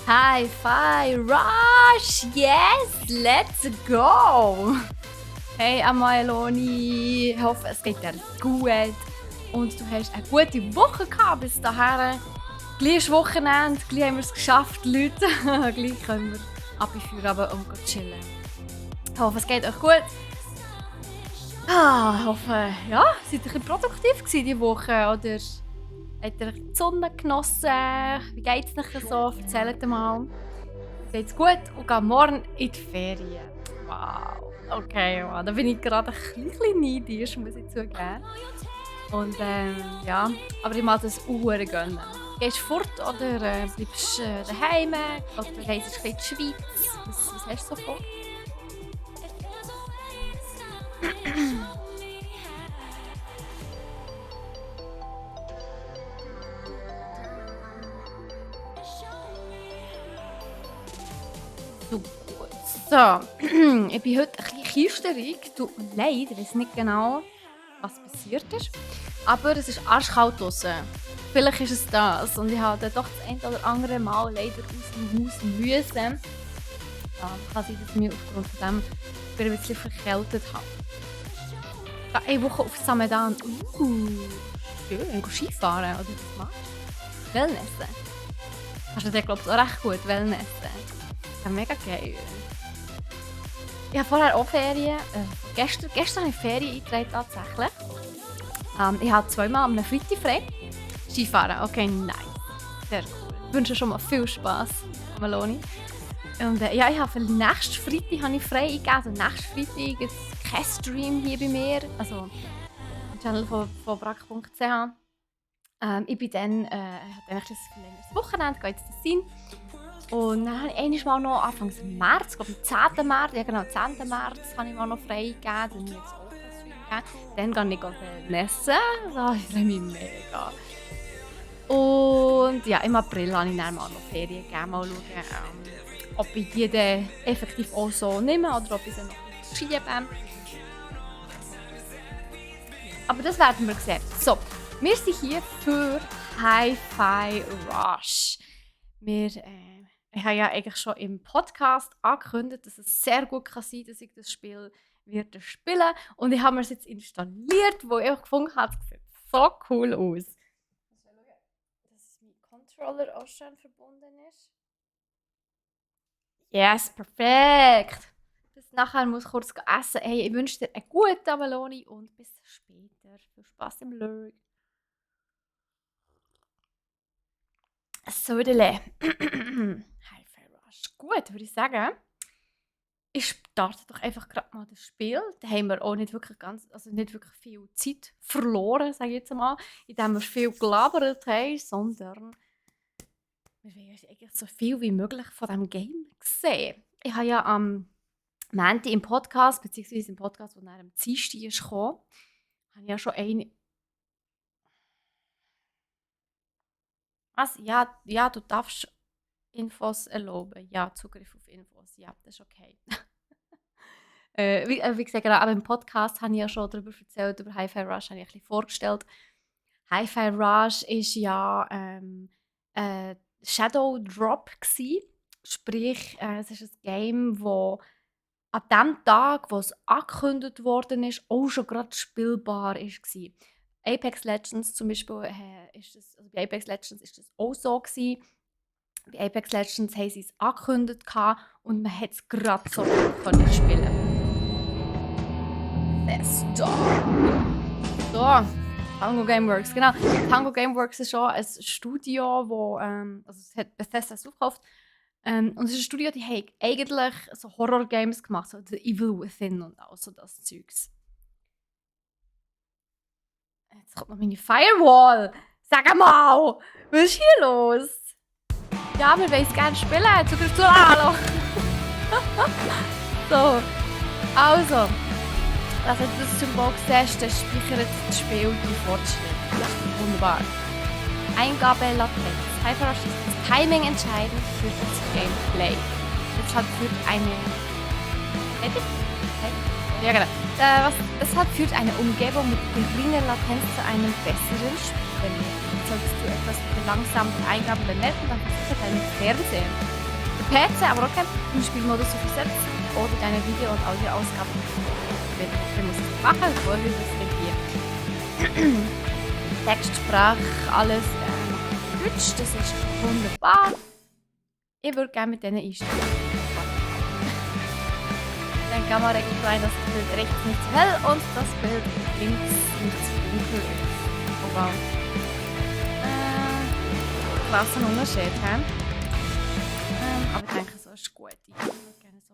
Hi-Fi Rush! Yes, let's go! Hey Amaloni, ich hoffe es geht dir gut und du hast eine gute Woche gehabt bis dahin. Gleich ist Wochenende, gleich haben wir es geschafft, Leute. Gleich können wir abführen und chillen. Ich hoffe es geht euch gut. Ich hoffe, ja, seid ihr produktiv gewesen diese Woche oder habt ihr die Sonne genossen? Wie geht es euch so? Erzählt mal. Geht's gut und gehe morgen in die Ferien. Wow, okay, wow. Da bin ich gerade ein bisschen neidisch, muss ich zugeben. Und ja, aber ich mag das auch gönnen. Gehst du fort oder bleibst du daheim? Oder reist du in die Schweiz? Was hast du so vor? So, ich bin heute ein bisschen kisterig. Tut mir leid, ich weiß nicht genau, was passiert ist. Aber es ist arschkalt draussen. Vielleicht ist es das. Und ich habe dann doch das ein oder andere Mal leider aus dem Haus müssen. Kann sein, dass ich mich aufgrund von dem ein bisschen verkältet habe. Ich gehe eine Woche auf Samedan. Schön. Skifahren oder was machst du? Wellnessen. Kannst du dir, glaube ich, auch recht gut Wellnessen. Das ist mega geil. Ich habe vorher auch Ferien. Gestern habe ich Ferien eingetragen tatsächlich. Ich habe zweimal am Freitag frei. Skifahren, okay, nice. Sehr cool. Ich wünsche schon mal viel Spass, Meloni. Und ja, ich habe für nächsten Freitag habe ich frei eingegeben. Also nächsten Freitag gibt es kein Stream hier bei mir. Also im Channel von brack.ch. Ich bin dann, ich habe ein verlängertes Wochenende, gehe jetzt das sein. Und dann habe ich einmal noch Anfang März, ich glaube am 10. März, ja genau, 10. März habe ich mal noch frei gegeben, dann habe ich jetzt auch frei gegeben. Dann gehe ich messen, ich freue mich mega. Und ja, im April habe ich dann mal noch Ferien gegeben, mal schauen, ob ich die dann effektiv auch so nehme oder ob ich sie noch verschiebe. Aber das werden wir sehen. So, wir sind hier für Hi-Fi Rush. Ich habe ja eigentlich schon im Podcast angekündigt, dass es sehr gut kann sein kann, dass ich das Spiel werde spielen. Und ich habe mir es jetzt installiert, wo ich auch gefunden habe, es sieht so cool aus. Ich muss schauen, dass mein Controller auch schön verbunden ist. Yes, perfekt! Bis nachher muss ich kurz essen. Hey, ich wünsche dir einen guten Meloni und bis später. Viel Spaß im Lurk. Södele. Hi-Fi Rush. Gut, würde ich sagen. Ich starte doch einfach gerade mal das Spiel. Da haben wir auch nicht wirklich viel Zeit verloren, sage ich jetzt mal, indem wir viel gelabert haben, sondern wir wollen eigentlich so viel wie möglich von diesem Game sehen. Ich habe ja am Montag im Podcast, beziehungsweise im Podcast, der nach dem Dienstag kam, habe ich ja schon eine. Was? Ja, du darfst Infos erlauben. Ja, Zugriff auf Infos. Ja, das ist okay. Wie gesagt, aber im Podcast habe ich ja schon darüber erzählt, über Hi-Fi Rush, habe ich ein bisschen vorgestellt. Hi-Fi Rush ist ja Shadow Drop gewesen. Sprich, es ist ein Game, das an dem Tag, wo es angekündigt worden ist, auch schon gerade spielbar war. Apex Legends zum Beispiel, bei Apex Legends ist das auch so gewesen. Bei Apex Legends haben sie es angekündigt und man hat es gerade so können spielen. So, Tango Gameworks, genau. Tango Gameworks ist schon ein Studio, es hat Bethesda aufgekauft. Und es ist ein Studio, die haben eigentlich so Horror-Games gemacht, so The Evil Within und auch so das Zeugs. Jetzt kommt noch meine Firewall. Sag mal, was ist hier los? Ja, wir wollen es gerne spielen. Zugriff zu Hallo. So, also, was jetzt das Symbol siehst, das speichert das Spiel die Fortschritte. Ja, wunderbar. Eingabelatenz. Hi-Fi Rush ist das Timing entscheidend für das Gameplay. Deshalb führt eine Umgebung mit geringer Latenz zu einem besseren Spiel. Solltest du etwas verlangsamt Eingaben bemerken, dann versuche deinen Fernseher. PC, aber auch im Spielmodus zu versetzen oder deine Video- und Audioausgaben machen, bevor wir das regieren. Text, Sprache, alles noch Deutsch, das ist wunderbar. Ich würde gerne mit denen einsteigen. Dann kann man regeln rein, dass das Bild rechts nicht zu hell und das Bild links nicht zu dunkel ist. Oh wow. Klasse Unterschied, hä? Aber ich denke, so ist gut. Ich würde gerne so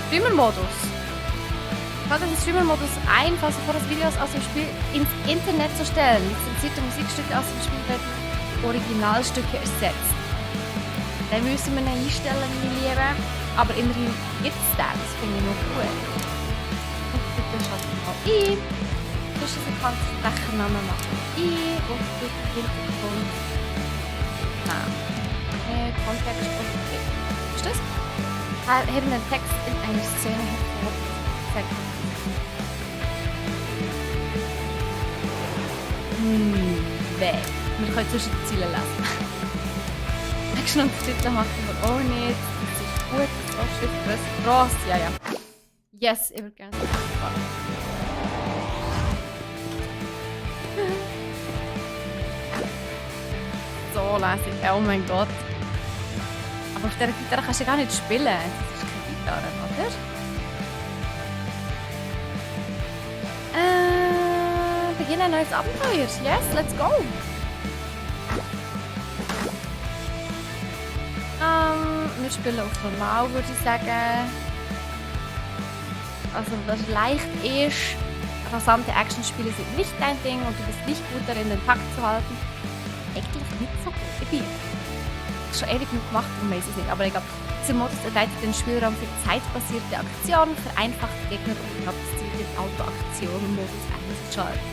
Streamer-Modus. Ich fand den Streamer-Modus einfach, sofort das Videos aus dem Spiel ins Internet zu stellen. Lizenzierte Musikstücke aus dem Spiel werden Originalstücke ersetzt. Dann müssen wir ihn einstellen, meine Lieben. Aber immerhin gibt es das. Das finde ich noch gut. Und bitte schalte ich mal ein. Zwischen den ganzen Sprechernamen machen wir ein. Und bitte Hintergrund. Nein. Kontext und ist das? Heben den Text in einer Szene hervor. Weg. Wir können zwischen den Zielen lesen. Action und Titel machen wir auch nicht. Das ist gut. Das ist Schrift gross. Ja, ja. Yes, ich würde gerne so fahren. So lese ich. Oh mein Gott. Aber auf dieser Gitarre kannst du gar nicht spielen. Das ist keine Gitarre, oder? Beginnen ein neues Abenteuer. Yes, let's go. Wir spielen auf normal, würde ich sagen. Also, was leicht ist. Rasante Actionspiele sind nicht dein Ding und du bist nicht gut darin, den Takt zu halten. Eigentlich nicht so gut. Ich bin schon ewig genug gemacht und weiß es nicht. Aber ich glaube, dieser Modus erweitert den Spielraum für zeitbasierte Aktionen, vereinfacht Gegner und hat das Ziel, den Auto-Aktionen-Modus einzuschalten.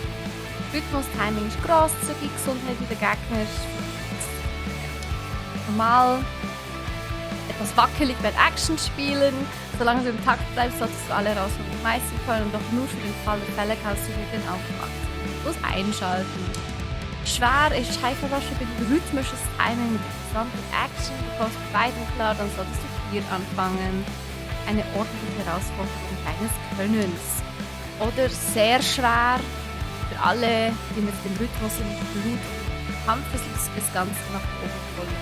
Rhythmus, Timing ist grosszügig, Gesundheit der Gegner ist normal. Etwas wackelig bei Action spielen. Solange du im Takt bleibst, solltest du alle Herausforderungen meistern können und doch nur für den Fall der Fälle kannst du den Auto-Aktionen-Modus einschalten. Schwer ist Scheiferwasche für rhythmisches Timing mit interessanten Action. Du kommst mit beiden klar, dann solltest du hier anfangen. Eine ordentliche Herausforderung deines Könnens. Oder sehr schwer für alle, die mit dem Rhythmus im Blut und Kampfes bis ganz nach oben folgen.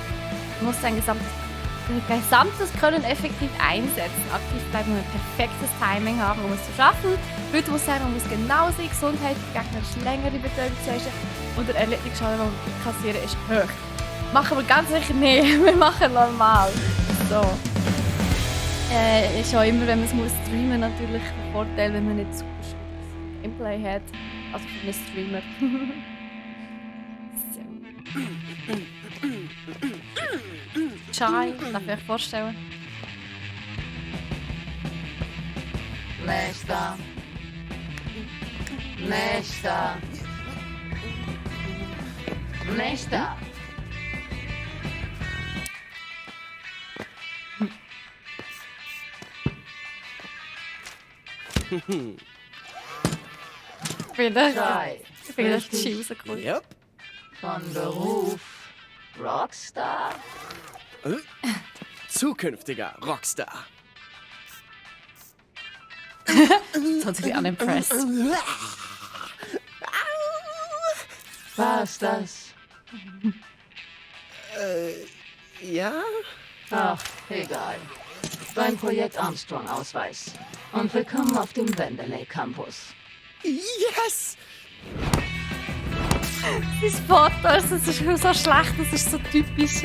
Du musst dein gesamtes Können effektiv einsetzen. Aktiv bleiben und ein perfektes Timing haben, um es zu schaffen. Rhythmus sein, man muss genau sein. Gesundheit, der Gegner ist länger die Betäubungszeichen. Und der Erledigungsschaden, den wir kassieren, ist hoch. Machen wir ganz sicher nicht. Wir machen normal. So. Ist auch immer, wenn man es muss streamen, natürlich ein Vorteil, wenn man nicht super schönes Gameplay hat. Also für einen Streamer. Chai, darf ich euch vorstellen? Nächster. Nächster. Nächster. Ich finde das Chill so cool. Yep. Von Beruf Rockstar. Zukünftiger Rockstar. Totally unimpressed. War's das? Ja? Ach, egal. Dein Projekt Armstrong-Ausweis. Und willkommen auf dem Vanderlei Campus. Yes! Das Foto, das ist so schlecht, das ist so typisch.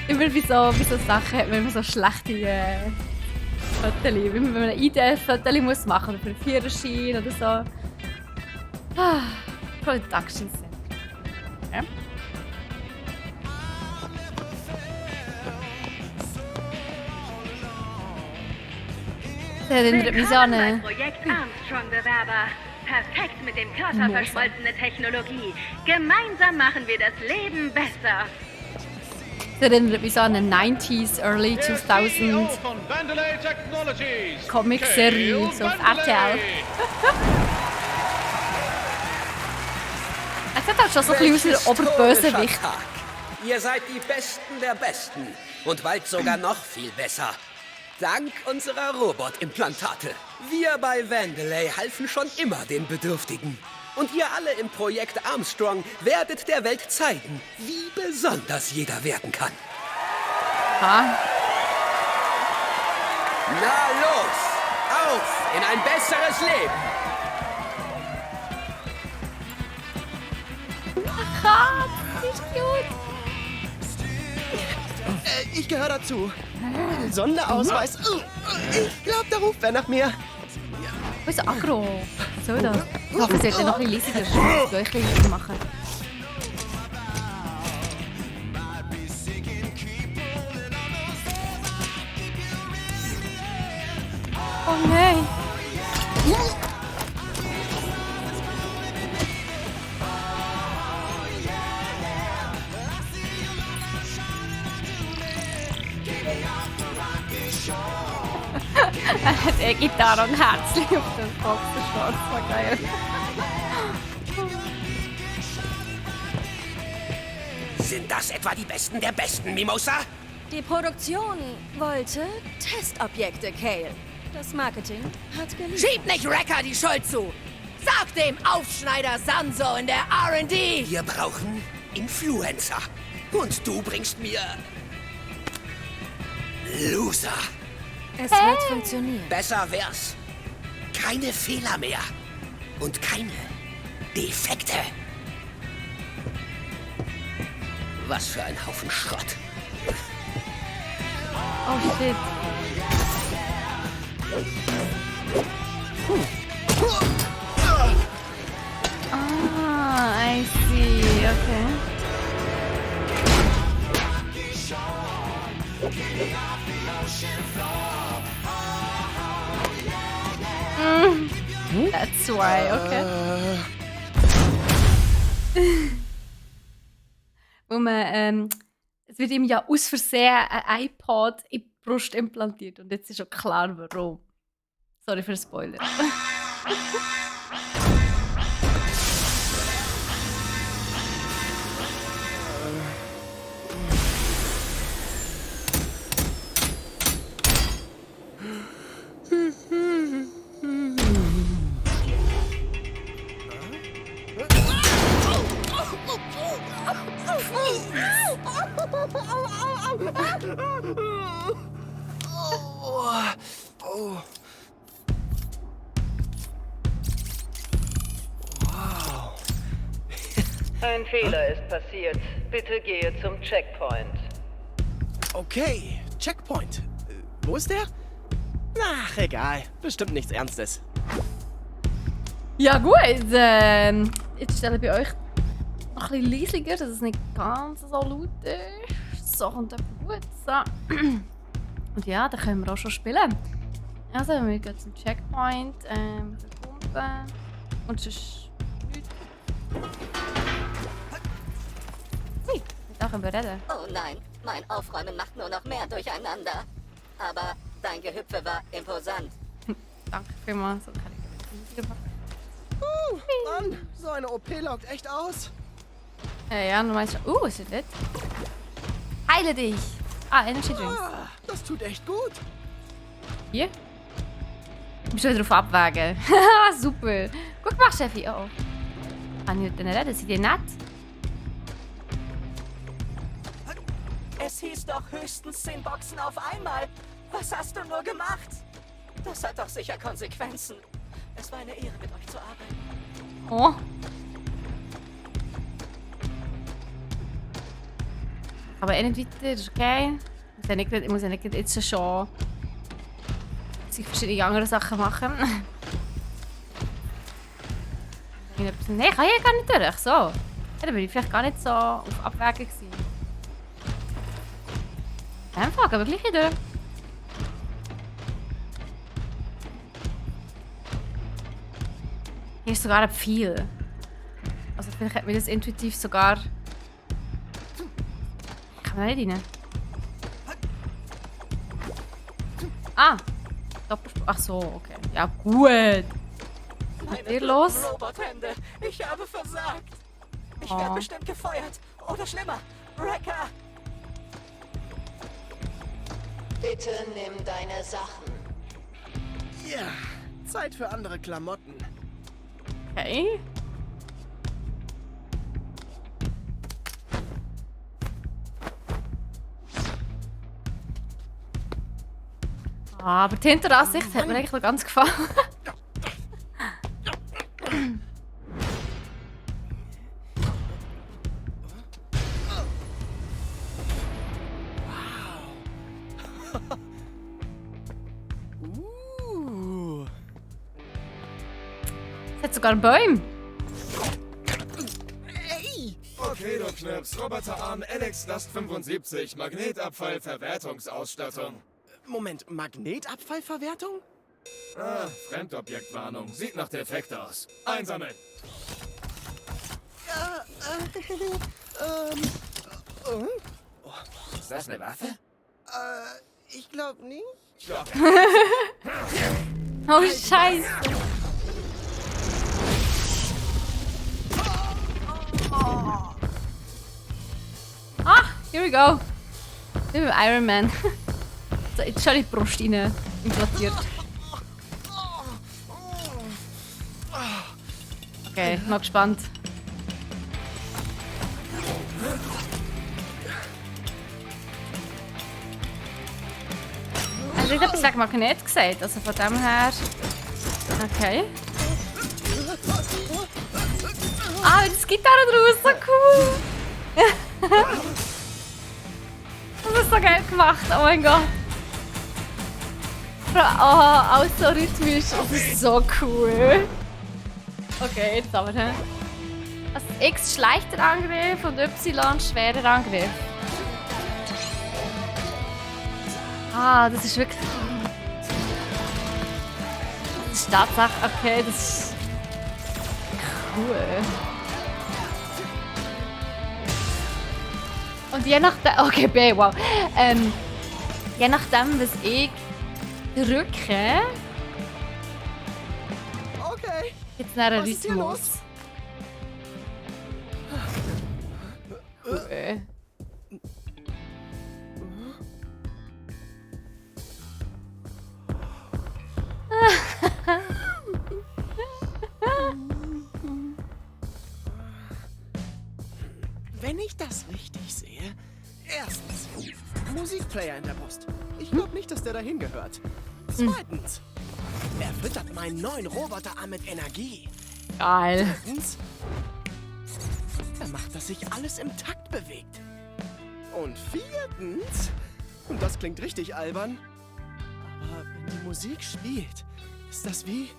Immer bei so Sachen hat man immer so schlechte Fotos. Wie wenn man ein ID-Foto muss machen oder für einen Führerschein oder so. Production Center. Ja. Das erinnert mich so an eine... Projekt Armstrong-Bewerber. Perfekt mit dem Körper verschmolzene Technologie. Gemeinsam machen wir das Leben besser. Das erinnert mich so an eine 90s, early 2000 Comic-Serie, so auf RTL. Es hat halt schon so ein bisschen aus wie der Oberbösewicht. Tag. Ihr seid die Besten der Besten. Und bald sogar noch viel besser. Dank unserer Robotimplantate. Wir bei Vandelay halfen schon immer den Bedürftigen. Und ihr alle im Projekt Armstrong werdet der Welt zeigen, wie besonders jeder werden kann. Ha. Na los! Auf in ein besseres Leben! Ah, das ist gut. Ich gehöre dazu. Sonderausweis. Ich glaube, da ruft wer nach mir. Wo ist Agro? Was soll das? Ich hoffe, sie sollte noch ein bisschen leiser sein. Ich ein bisschen machen. Oh nein! Er hat eine Gitarre und Herzchen auf den Boxershorts. Das war geil. Sind das etwa die Besten der Besten, Mimosa? Die Produktion wollte Testobjekte, Kale. Das Marketing hat geliefert. Schieb nicht Wrecker die Schuld zu! Sag dem Aufschneider Sanso in der R&D! Wir brauchen Influencer. Und du bringst mir... Loser. Es wird funktionieren. Besser wär's. Keine Fehler mehr. Und keine Defekte. Was für ein Haufen Schrott. Oh shit. Ah, I see. Okay. That's why, okay. Wo man, es wird ihm ja aus Versehen ein iPod in die Brust implantiert und jetzt ist schon klar, warum. Sorry für den Spoiler. Ein Fehler ist passiert. Bitte gehe zum Checkpoint. Okay, Checkpoint. Wo ist der? Ach, egal. Bestimmt nichts Ernstes. Ja gut, jetzt stelle ich bei euch noch ein bisschen leiser, dass es nicht ganz so laut ist. So kommt etwas gut. So. Und ja, dann können wir auch schon spielen. Also, wir gehen zum Checkpoint, verbunden und sonst nichts. Hui, da können wir reden. Oh nein, mein Aufräumen macht nur noch mehr durcheinander. Aber dein Gehüpfe war imposant. Danke vielmals. So kann ich das machen. Mann, so eine OP laugt echt aus. Ja, du meinst schon. Ist das? Heile dich! Ah, Energy Drinks. Ah, das tut echt gut. Hier? Ich muss schon drauf abwägen. Haha, super. Gut gemacht, Chefi. Oh. Kann ich mit denen reden? Sind die nett? Es hieß doch höchstens 10 Boxen auf einmal. Was hast du nur gemacht? Das hat doch sicher Konsequenzen. Es war eine Ehre, mit euch zu arbeiten. Oh. Aber nicht weiter, ist okay. Ich muss ja nicht jetzt schon verschiedene andere Sachen machen. Nein, ich kann hier gar nicht durch. So. Ja, dann bin ich vielleicht gar nicht so auf Abwägen gewesen. Dann fangen wir gleich wieder. Hier ist sogar ein Pfeil. Also vielleicht hat mir das intuitiv sogar... Kann man nicht rein? Ah! Doppelspur. Ach so, okay. Ja, gut. Was ist hier los? Robothände, ich habe versagt. Ich werde bestimmt gefeuert. Oder schlimmer. Wrecker! Bitte nimm deine Sachen. Ja, Zeit für andere Klamotten. Okay. Aber die Hinteransicht hat mir eigentlich noch ganz gefallen. Es hat sogar einen Baum. Okay, du Knips. Roboterarm Alex Last 75. Magnetabfall, Verwertungsausstattung. Moment, Magnetabfallverwertung? Ah, Fremdobjektwarnung. Sieht nach defekt aus. Einsammeln. Ist das eine Waffe? Ich glaube nicht. Doch. Oh, Scheiße. Ah, here we go. Wie beim Iron Man. So, jetzt schon die Brust rein implantiert. Okay, mal gespannt. Also ich habe etwas wegen Magnet gesagt, also von dem her... Okay. Ah, das Gitarre draus, so cool! Das ist so geil gemacht, oh mein Gott! Oh, auch so rhythmisch, das ist so cool! Okay, jetzt aber, hä? Also X schleichter Angriff und Y schwerer Angriff. Ah, das ist wirklich... Das ist Tatsache, okay, das ist... Cool. Und je nachdem... Okay, B, wow. Je nachdem, was ich drücke... Okay. Jetzt einen Was ist hier Rhythmus. los? Cool. Wenn ich das richtig sehe, erstens, Musikplayer in der Brust. Ich glaube nicht, dass der dahin gehört. Zweitens, er füttert meinen neuen Roboterarm mit Energie. Geil. Drittens, er macht, dass sich alles im Takt bewegt. Und viertens, und das klingt richtig albern, aber wenn die Musik spielt, ist das wie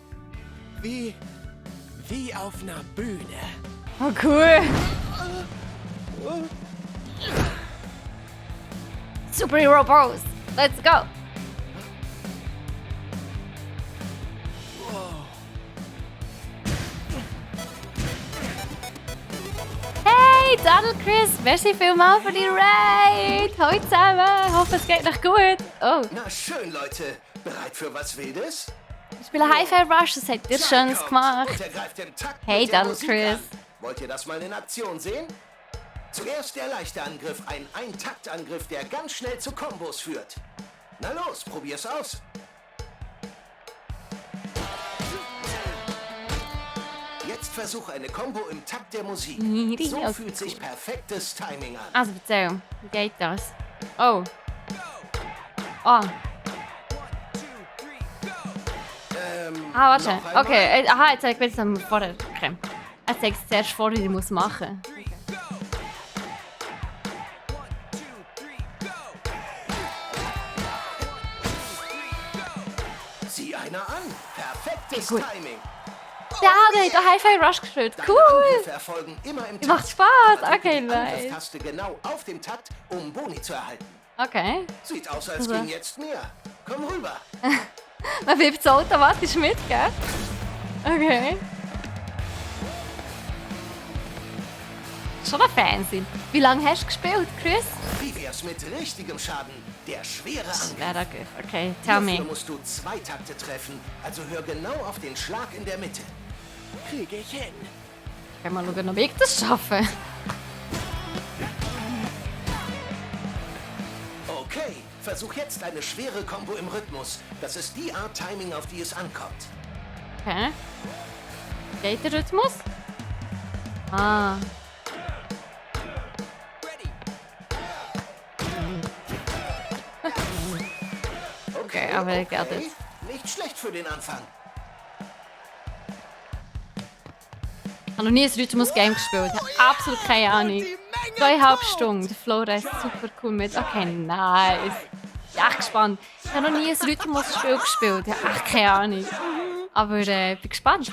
auf einer Bühne. Oh, cool. Superhero Pose. Let's go. Hey, Donald Chris, merci vielmals für die Raid. Hallo zusammen. Hoffe, es geht noch gut. Oh, Na schön, Leute. Bereit für was Wildes? ich spiele Hi-Fi Rush. Das habt ihr Schönes Kommt gemacht. und ergreift den Takt Hey, mit der Donald Musik Chris. an. Wollt ihr das mal in Aktion sehen? Zuerst der leichte Angriff, ein Eintaktangriff, der ganz schnell zu Kombos führt. Na los, probier's aus. Jetzt versuche eine Combo im Takt der Musik. So Okay. fühlt sich perfektes Timing an. Also erzähl, wie geht das? Oh. Oh. Ah, warte. noch einmal? Okay, aha, jetzt zeig mir das am vorher. Okay. Er zeigt es zuerst vor, wie ich muss machen. Sieh einer an. Perfektes Gut. Timing. Ja, der hat Hi-Fi Rush gespielt. Deine Cool. Angriffe erfolgen immer im Takt. Macht Spaß. Aber drück Okay, die nice. Angriffstaste genau auf dem Takt, um Boni zu erhalten. Okay. Sieht aus, als Also. ging jetzt mehr. Komm rüber. Man wippt es automatisch mit, gell? Okay. Schon ein Fernsehen. Wie lange hast du gespielt, Chris? Wie wär's mit richtigem Schaden? Der schwere Angriff. Schwerer Angriff. Okay, tell Hierfür me. musst du 2 Takte treffen, also hör genau auf den Schlag in der Mitte. Kriege ich hin. Okay, mal schauen, ob ich das schaffe. Okay, versuch jetzt eine schwere Combo im Rhythmus. Das ist die Art Timing, auf die es ankommt. Okay. Geht der Rhythmus? Ah. Okay, aber er geht jetzt. Nicht schlecht für den Anfang. Ich habe noch nie ein Rhythmus-Game gespielt. Ich habe absolut keine Ahnung. 2,5 Stunden. Der Flora ist super cool mit. Okay, nice. Ich bin echt gespannt. Ich habe noch nie ein Rhythmus-Spiel gespielt. Ich habe echt keine Ahnung. Aber ich bin gespannt.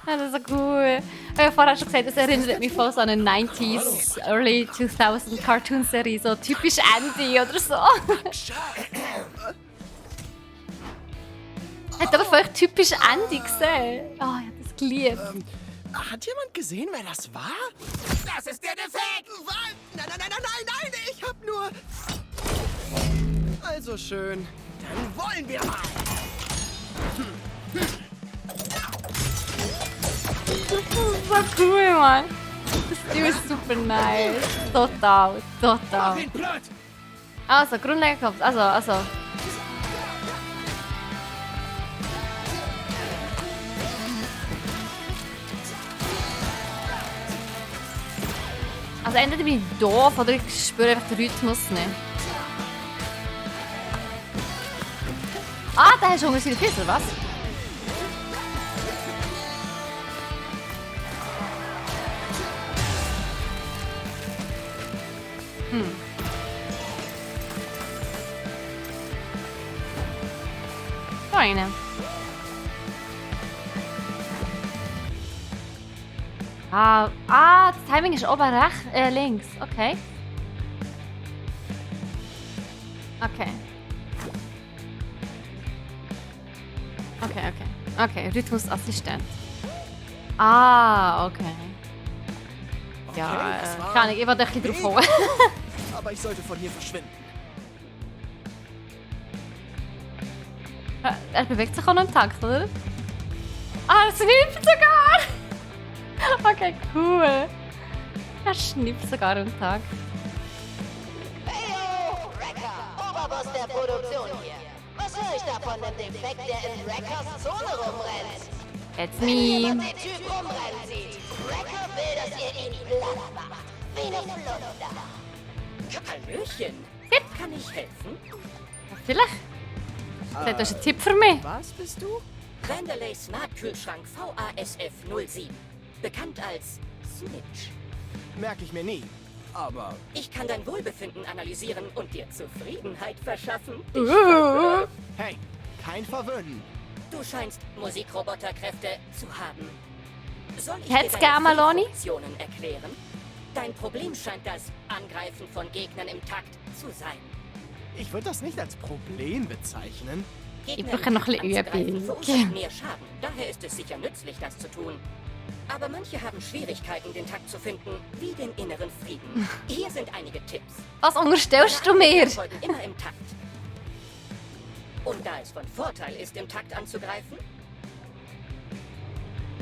Ja, das ist so cool. Ich habe vorher schon gesagt, das erinnert mich voll so an eine 90s, Early 2000 Cartoon-Serie. So typisch Andy oder so. Hat aber vielleicht typisch Andy gesehen. Oh, ich habe das geliebt. Hat jemand gesehen, wer das war? Das ist der Defekt! Was? Nein, ich hab nur... Also schön, dann wollen wir mal. Das ist so cool, Mann. Das Team ist super nice. Total. Also, grundlegend kommt. Also. Also entweder bin ich doof oder ich spüre einfach den Rhythmus nicht. Ah, da hast du Hunger wieder Kiss, oder was? So eine. Das Timing ist oben rechts, links. Okay. Okay, Rhythmusassistent. Okay. Ja, keine Ahnung, ich wollte ein bisschen drauf holen. Aber ich sollte von hier verschwinden. Er bewegt sich auch noch im Takt, oder? Ah, er schnippt sogar! Okay, cool. Er schnippt sogar im Takt. Heyo, Wrecker, Oberboss der Produktion hier. Was höre ich da von dem Defekt, der in Wreckers Zone rumrennt? It's Wenn ihr me. den Typ rumrennen seht, Wrecker will, dass ihr ihn platt macht. Wie eine Flunder. Hallöchen. Kann ich helfen? Vielleicht. Vielleicht hast du einen Tipp für mich. Was bist du? Vandelay Smart Kühlschrank VASF 07. Bekannt als Snitch. Merke ich mir nie. Aber... Ich kann dein Wohlbefinden analysieren und dir Zufriedenheit verschaffen. Hey, kein Verwöhnen. Du scheinst Musikroboterkräfte zu haben. Soll ich Hätt's dir gern, deine Maloney? Funktionen erklären? Dein Problem scheint das Angreifen von Gegnern im Takt zu sein. Ich würde das nicht als Problem bezeichnen. Gegner brauche noch ein im bisschen Takt anzugreifen Übung. verursacht mehr Schaden. Daher ist es sicher nützlich, das zu tun. Aber manche haben Schwierigkeiten, den Takt zu finden, wie den inneren Frieden. Hier sind einige Tipps. Was unterstellst du mir? Wir folgen immer im Takt. Und da es von Vorteil ist, im Takt anzugreifen,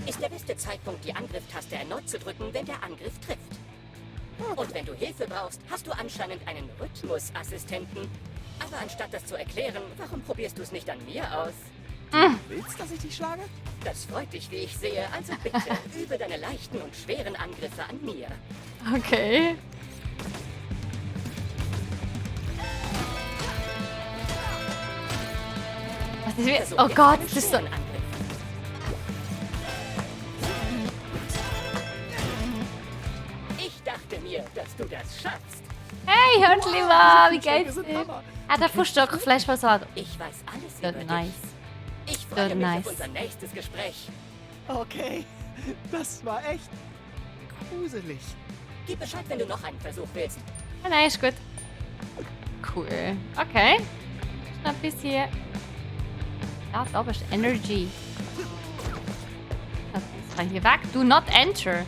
ist der beste Zeitpunkt, die Angrifftaste erneut zu drücken, wenn der Angriff trifft. Und wenn du Hilfe brauchst, hast du anscheinend einen Rhythmusassistenten. Aber anstatt das zu erklären, warum probierst du es nicht an mir aus? Willst, dass ich dich schlage? Das freut dich, wie ich sehe. Also bitte, übe deine leichten und schweren Angriffe an mir. Okay. Was ist Versuch oh jetzt Gott, einen das ist so... schweren Angriff. Ich dachte mir, dass du das schaffst. Hey, Hörnliwa, wie geht's dir? Hat er Frühstück Fleischpassat? Ich weiß alles Das über ist dich. nice. Ich freue mich nice. auf unser nächstes Gespräch. Okay, das war echt gruselig. Gib Bescheid, wenn du noch einen Versuch willst. Ja, nein, ist gut. Cool. Okay. Schnell ein bisschen... Ja, da oben ist Energy. Das kann ich hier weg. Do not enter.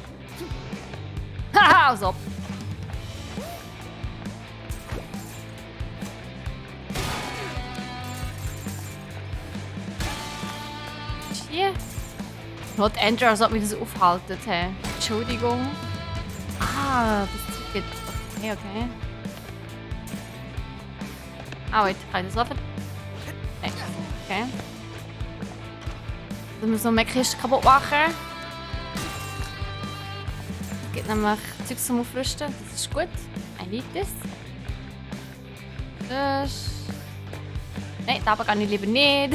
Haha, als ob. Hier. Not Enter, als ob mich das aufhalten. Hey. Entschuldigung. Ah, das Zeug geht. Okay, okay. Ah, wait, kann ich das offen? Nein. Okay. Dann müssen wir noch mehr Kisten kaputt machen. Es gibt nämlich Zeug zum Aufrüsten. Das ist gut. Ein Litis. Das. Nein, da kann ich lieber nicht.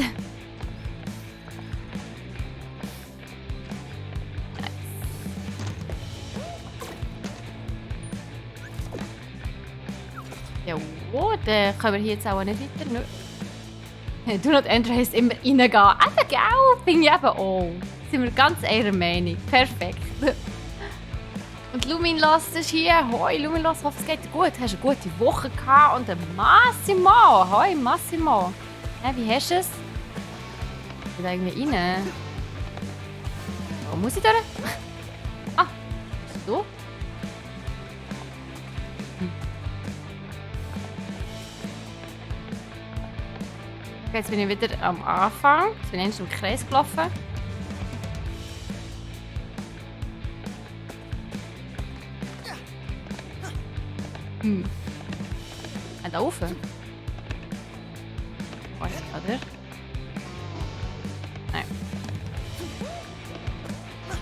Ja, dann können wir hier jetzt auch nicht weiter. Nö. Do not enter heisst immer reingehen. Eben, gell? Bin ich eben auch. Sind wir ganz einer Meinung. Perfekt. Und Luminlos ist hier. Hoi, Luminlos, hoffe es geht dir gut. Hast eine gute Woche gehabt und ein Massimo. Hoi, Massimo. Wie hast du es? Ich will irgendwie rein. Wo muss ich durch? Ah, bist du? Okay, jetzt bin ich wieder am Anfang. Jetzt bin ich endlich im Kreis gelaufen. Da rauf? Oh, oder? Nein.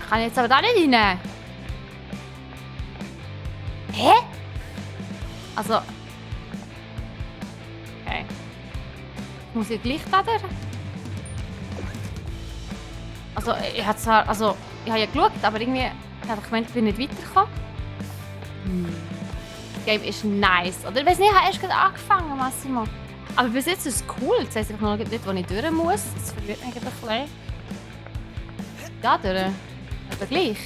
Kann ich jetzt aber da nicht rein? Hä? Also... Okay. Muss ich gleich da durch? Also, ich habe zwar... Also, ich habe ja geschaut, aber irgendwie... Ich habe gemeint, ich bin nicht weitergekommen. Das Game ist nice. Oder ich weiß nicht, ich habe erst gerade angefangen, Massimo. Aber bis jetzt ist es cool. Das heisst einfach noch nicht, wo ich durch muss. Das verwirrt mich eigentlich ein bisschen. Da durch? Aber gleich?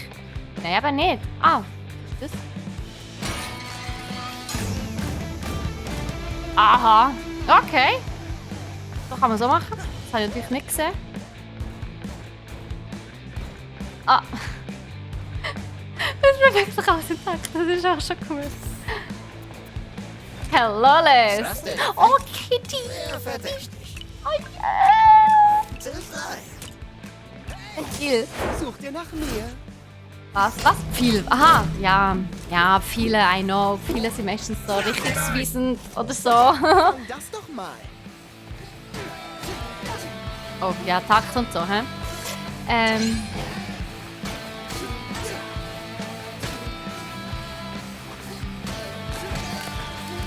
Nein, eben nicht. Ah, was ist das? Aha. Okay. So kann man so machen. Das habe ich natürlich nicht gesehen. Ah. Das ist mir wirklich aus dem Takt. Das ist auch schon cool. Hello, Les. Oh, Kitty. Oh, yeah. Viel. Such dir nach mir. Was? Viel? Aha, ja. Ja, viele, I know. Viele sind meistens so richtungsweisend oder so. Das doch mal. Oh, ja, Takt und so, hä?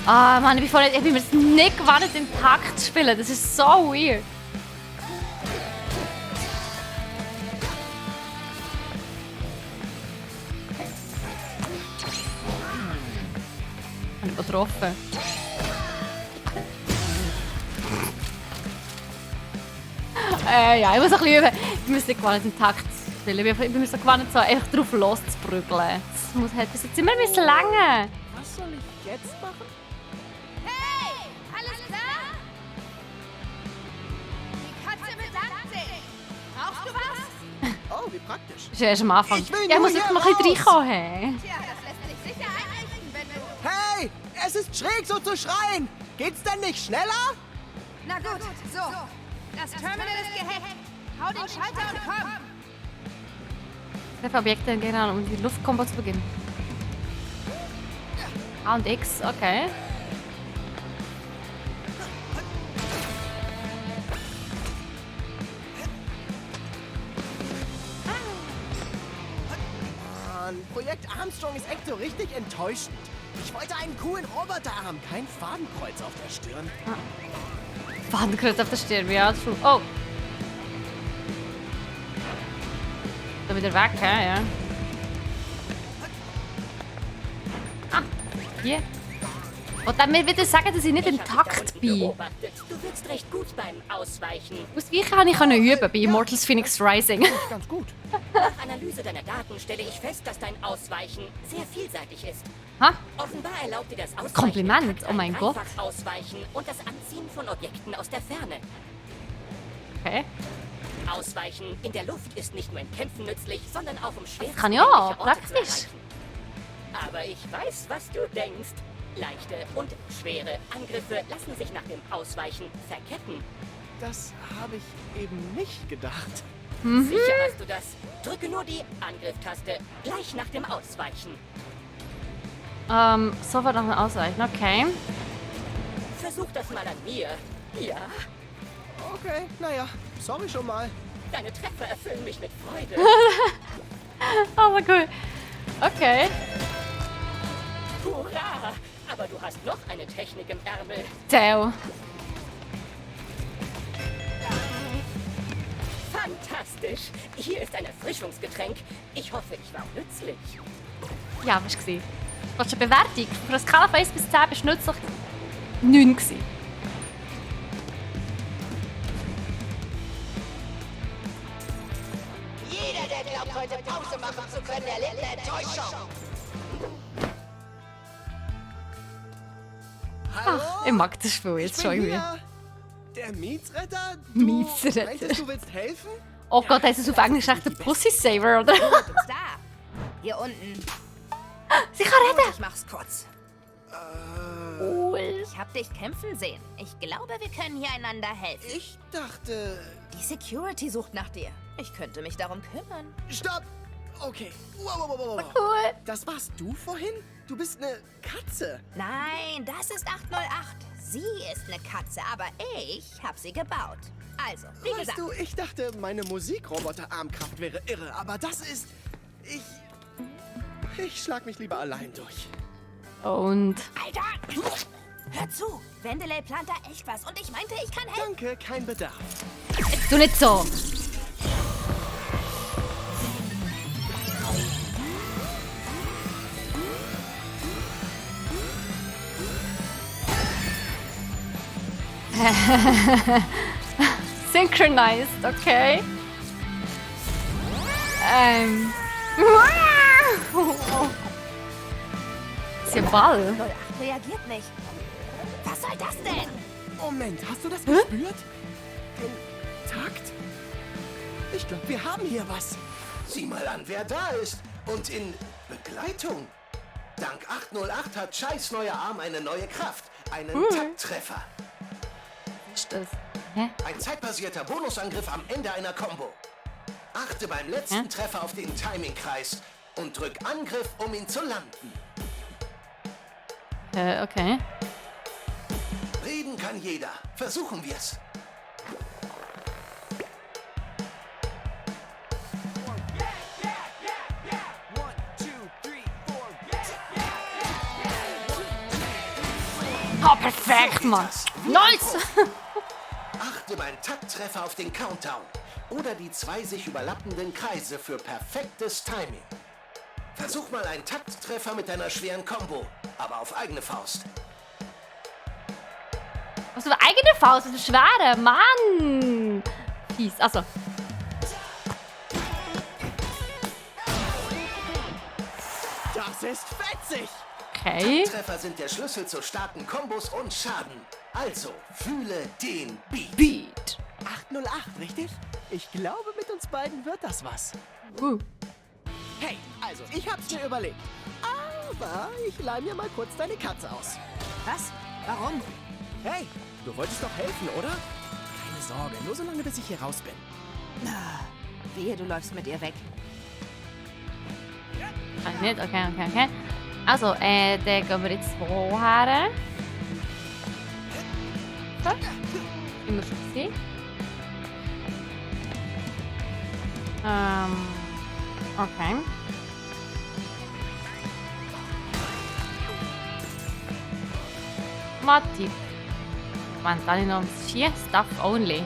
Ah, Mann, ich bin mir das nicht gewohnt, im Takt zu spielen. Das ist so weird. Ich habe getroffen. Ja, ich muss ein bisschen üben. Ich muss nicht gewohnt, im Takt zu spielen. Ich bin mir so gewohnt, so einfach drauf loszuprügeln. Das muss halt bis jetzt immer lange. Was soll ich jetzt machen? Hey! Alles klar? Die Katze bedankt sich. Brauchst du was? Oh, wie praktisch. Das ist ja erst am Anfang. Ich will Ja, ich muss nur wirklich hier noch ein bisschen reinkommen. Hey. Tja, das lässt sich sicher einrichten, wenn du... Hey! Es ist schräg, so zu schreien! Geht's denn nicht schneller? Na gut, so. Das Terminal ist gehackt. Hau den Schalter und komm. Treffe Objekte genau, um die Luftkombo zu beginnen. A und X, okay. Mann, Projekt Armstrong ist echt so richtig enttäuschend. Ich wollte einen coolen Roboterarm, kein Fadenkreuz auf der Stirn. Fadenkreuz auf der Stirn, ja, true. Oh! Da wieder weg, ja. Ah, hier. Und dann mir wieder sagen, dass ich nicht im Takt bin. Du wirkst recht gut beim Ausweichen. Ausweichen kann ich üben bei Immortals Phoenix Rising. Ganz gut. Nach Analyse deiner Daten stelle ich fest, dass dein Ausweichen sehr vielseitig ist. Ha? Offenbar erlaubt dir das Ausweichen Kompliment, oh mein Gott. einfach Ausweichen und das Anziehen von Objekten aus der Ferne. Okay. Ausweichen in der Luft ist nicht nur in Kämpfen nützlich, sondern auch um schwer Kann ich auch, praktisch. Aber ich weiß, was du denkst. Leichte und schwere Angriffe lassen sich nach dem Ausweichen verketten. Das habe ich eben nicht gedacht. Sicher hast du das. Drücke nur die Angrifftaste gleich nach dem Ausweichen. Sofort noch ein Ausweichen, okay. Versuch das mal an mir. Ja? Okay, naja, sorry schon mal. Deine Treffer erfüllen mich mit Freude. Aber cool. Okay. Hurra! Aber du hast noch eine Technik im Ärmel. Theo. Fantastisch. Hier ist ein Erfrischungsgetränk. Ich hoffe, ich war nützlich. Ja, was war es? Was ist eine Bewertung? Von einer Skala von 1 bis 10 bist du nützlich 9 gewesen. Jeder, der glaubt, heute Pause machen zu können, erlebt eine Enttäuschung. Hallo? Ach, ich mag das Spiel jetzt schon irgendwie. Der Mietsretter? Mietsretter. Meintest du willst helfen? Oh Gott, das ist auf Englisch echt der Pussy Saver, oder? Da. Hier unten. Sie kann reden. Ich mach's kurz. Cool. Ich hab dich kämpfen sehen. Ich glaube, wir können hier einander helfen. Ich dachte... Die Security sucht nach dir. Ich könnte mich darum kümmern. Stopp! Okay. Wow. Cool. Das warst du vorhin? Du bist eine Katze. Nein, das ist 808. Sie ist eine Katze, aber ich hab sie gebaut. Also, wie Weißt gesagt. du, ich dachte, meine Musikroboter-Armkraft wäre irre, aber das ist... Ich schlag mich lieber allein durch. Und... Alter! Hör zu! Wendeley plant da echt was und ich meinte, ich kann helfen. Danke, kein Bedarf. Du nicht so. Synchronized, okay. Ist ja Ball. 08 reagiert nicht. Was soll das denn? Moment, hast du das gespürt? Den Takt? Ich glaube, wir haben hier was. Sieh mal an, wer da ist. Und in Begleitung. Dank 808 hat Scheiß neuer Arm eine neue Kraft. Einen Takttreffer. Was ist das? Hä? Ein zeitbasierter Bonusangriff am Ende einer Combo. Achte beim letzten Treffer auf den Timingkreis und drück Angriff, um ihn zu landen. Okay. Reden kann jeder. Versuchen wir's. Oh, perfekt, Mann. Nice! Achte beim Takttreffer auf den Countdown oder die 2 sich überlappenden Kreise für perfektes Timing. Versuch mal einen Takttreffer mit deiner schweren Combo, aber auf eigene Faust. Was für eigene Faust, das ist schwere, Mann! Fies, achso. Das ist fetzig! Okay. Takttreffer sind der Schlüssel zu starken Kombos und Schaden. Also, fühle den Beat. 808, richtig? Ich glaube, mit uns beiden wird das was. Hey, also, ich hab's mir überlegt. Aber ich leih mir mal kurz deine Katze aus. Was? Warum? Hey, du wolltest doch helfen, oder? Keine Sorge, nur so lange, bis ich hier raus bin. Wehe, du läufst mit ihr weg. Nicht? Okay. Also, dann gehen wir jetzt woher? So. Wie wir schon gesehen. Okay. Matti. Man, dann noch vier Stuff only.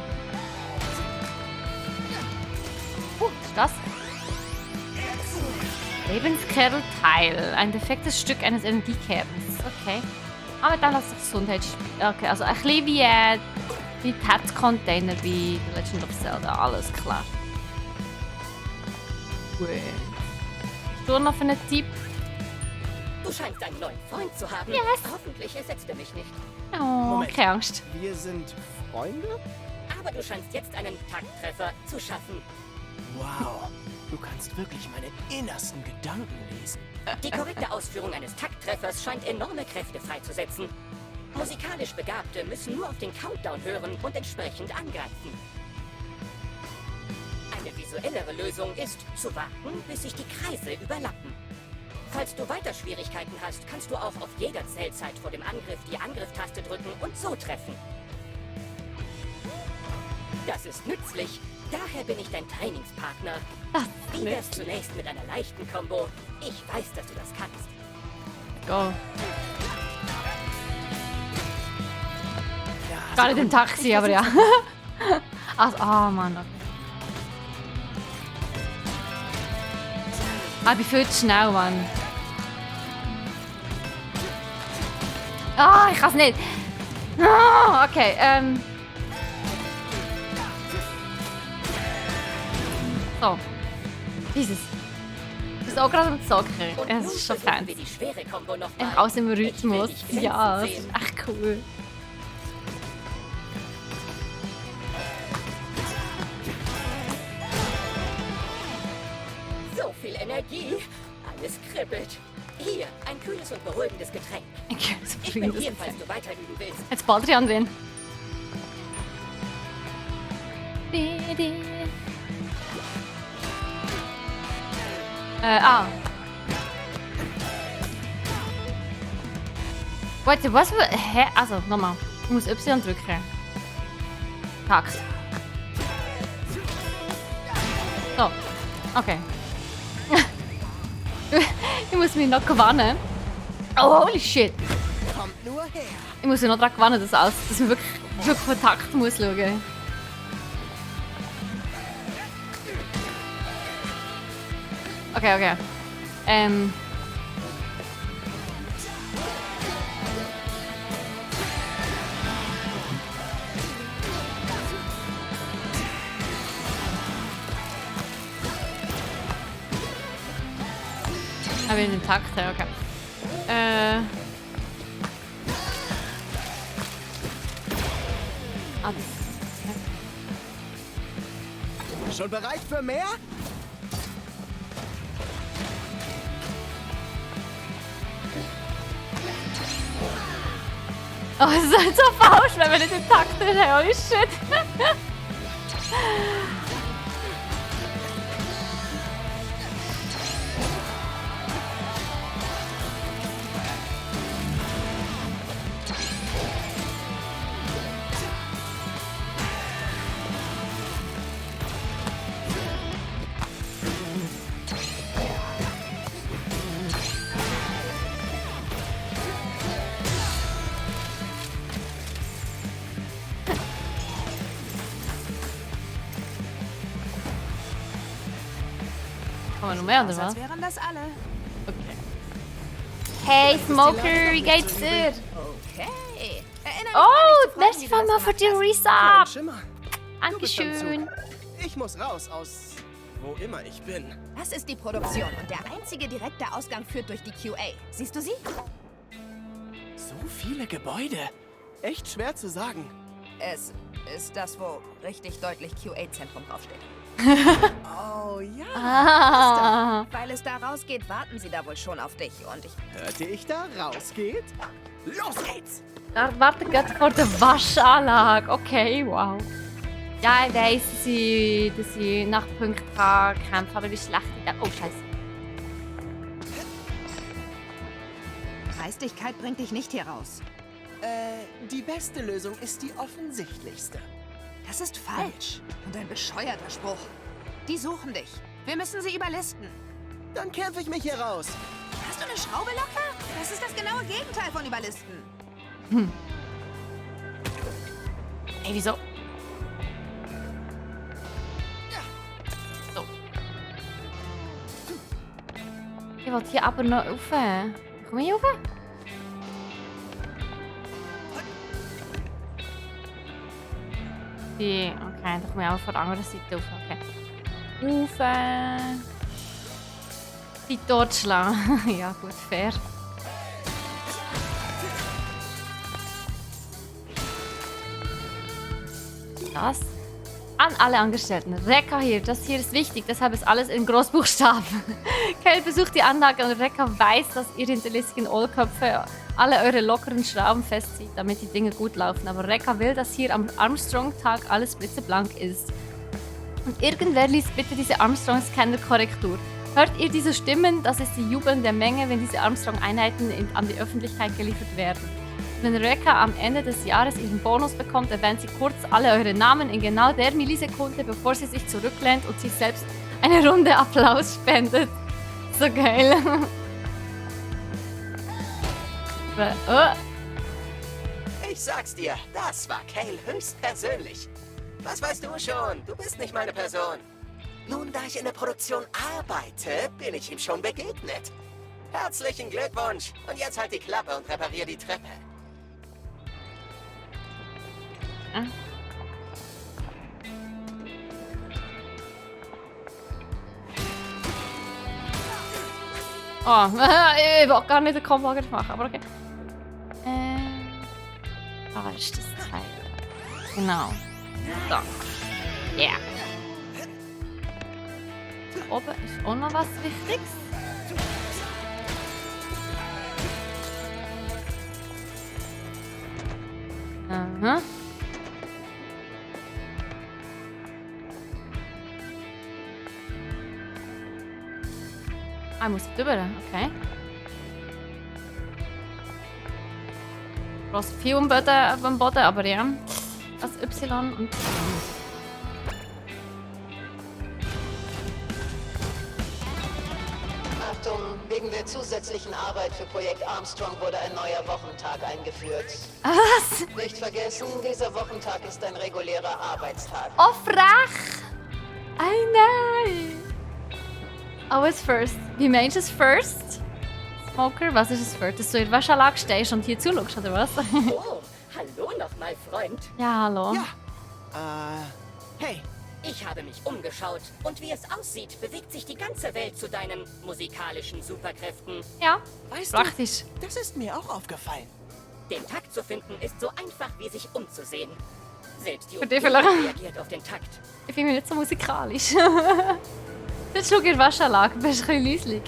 Ist das? Lebenskernteil. Ein defektes Stück eines Energiekerns. Okay. Aber dann lass ich Gesundheit spielen. Okay, also ein bisschen wie Herzcontainer bei The Legend of Zelda. Alles klar. Gut. Hast du noch einen Tipp? Du scheinst einen neuen Freund zu haben. Yes. Hoffentlich ersetzt er mich nicht. Oh, Moment. keine Angst. Wir sind Freunde? Aber du scheinst jetzt einen Takttreffer zu schaffen. Wow, du kannst wirklich meine innersten Gedanken lesen. Die korrekte Ausführung eines Takttreffers scheint enorme Kräfte freizusetzen. Musikalisch Begabte müssen nur auf den Countdown hören und entsprechend angreifen. Eine visuellere Lösung ist, zu warten, bis sich die Kreise überlappen. Falls du weiter Schwierigkeiten hast, kannst du auch auf jeder Zählzeit vor dem Angriff die Angrifftaste drücken und so treffen. Das ist nützlich. Daher bin ich dein Trainingspartner. Wie wär's zunächst mit einer leichten Combo? Ich weiß, dass du das kannst. Go. Gar nicht im Taxi, aber ja. Also, oh Mann. Ich bin viel zu schnell, Mann. Ah, ich kann es nicht. Ah, okay, So. Jesus. Du bist auch gerade am Zocken. Es ist schon fancy. Einfach aus dem Rhythmus. Ja, das ist echt cool. So viel Energie. Alles kribbelt. Hier, ein kühles und beruhigendes Getränk. Ich bin hier, falls du weiter üben willst. Jetzt Baldrian drin. Warte, was? Hä? Also, nochmal. Ich muss Y drücken. Takt. So. Okay. Ich muss mich noch gewinnen. Oh, holy shit. Kommt nur her. Ich muss mich noch daran gewinnen, dass man wirklich von Takt muss schauen. Okay. Aber in den Takt, okay. Schon bereit für mehr? Oh, es ist halt so falsch, wenn wir nicht den Takt drin haben. Holy shit. Kommen wir noch mehr, oder was? wären das alle. Okay. Hey, Smoker, wie geht's dir? Okay. Oh, merci mal für die Resub. Dankeschön. Ich muss raus aus wo immer ich bin. Das ist die Produktion und der einzige direkte Ausgang führt durch die QA. Siehst du sie? So viele Gebäude. Echt schwer zu sagen. Es ist das, wo richtig deutlich QA-Zentrum draufsteht. Oh ja. Ah. Weil es da rausgeht, warten sie da wohl schon auf dich und ich... Hörte ich da rausgeht? Los geht's! Da wartet gerade vor der Waschanlage. Okay, wow. Ja, ich weiss, dass ich nach Punkten kämpfen, aber wie schlecht ich da... Oh, scheiße. Dreistigkeit bringt dich nicht hier raus. Die beste Lösung ist die offensichtlichste. Das ist falsch. Und ein bescheuerter Spruch. Die suchen dich. Wir müssen sie überlisten. Dann kämpfe ich mich hier raus. Hast du eine Schraube locker? Das ist das genaue Gegenteil von überlisten. Ey, wieso? So. Ich wollte hier aber noch rauf. Komm ich rauf? Okay, dann komme ich auch von der anderen Seite rauf. Okay. Rauf. Die dort schlagen. Ja, gut, fair. Das. An alle Angestellten. Rekka hier, das hier ist wichtig, deshalb ist alles in Großbuchstaben. Kale besucht die Anlage und Rekka weiß, dass ihr hinterlistigen Ohrköpfe alle eure lockeren Schrauben festzieht, damit die Dinge gut laufen. Aber Rekka will, dass hier am Armstrong-Tag alles blitzeblank ist. Und irgendwer liest bitte diese Armstrong-Scanner-Korrektur. Hört ihr diese Stimmen? Das ist die jubelnde Menge, wenn diese Armstrong-Einheiten an die Öffentlichkeit geliefert werden. Wenn Rekka am Ende des Jahres ihren Bonus bekommt, erwähnt sie kurz alle eure Namen in genau der Millisekunde, bevor sie sich zurücklehnt und sich selbst eine Runde Applaus spendet. So geil. Ich sag's dir, das war Cale höchstpersönlich. Was weißt du schon? Du bist nicht meine Person. Nun, da ich in der Produktion arbeite, bin ich ihm schon begegnet. Herzlichen Glückwunsch. Und jetzt halt die Klappe und reparier die Treppe. Oh, ich will gar nicht den Combo machen, aber okay. Da ist das Teil. Genau. So. Yeah. Da oben ist auch noch was Wichtiges. Aha. Ah, ich muss drüber, okay. Du hast viel am Boden, aber ja. Das Y und Achtung, wegen der zusätzlichen Arbeit für Projekt Armstrong wurde ein neuer Wochentag eingeführt. Was? Nicht vergessen, dieser Wochentag ist ein regulärer Arbeitstag. Oh, frech! Ay, nein! Always first. Wie meinst du es first? Smoker, was ist es first? Dass du in der Waschanlage stehst und hier zuschaust, oder was? Oh, hallo nochmal, Freund. Ja, hallo. Ja. Hey. Ich habe mich umgeschaut und wie es aussieht, bewegt sich die ganze Welt zu deinen musikalischen Superkräften. Ja, weißt praktisch. Du, das ist mir auch aufgefallen. Den Takt zu finden ist so einfach, wie sich umzusehen. Selbst die Für dich Umgebung vielleicht. reagiert auf den Takt. Ich bin mir nicht so musikalisch. Jetzt schau in die Waschanlage, du bist ein bisschen leislich.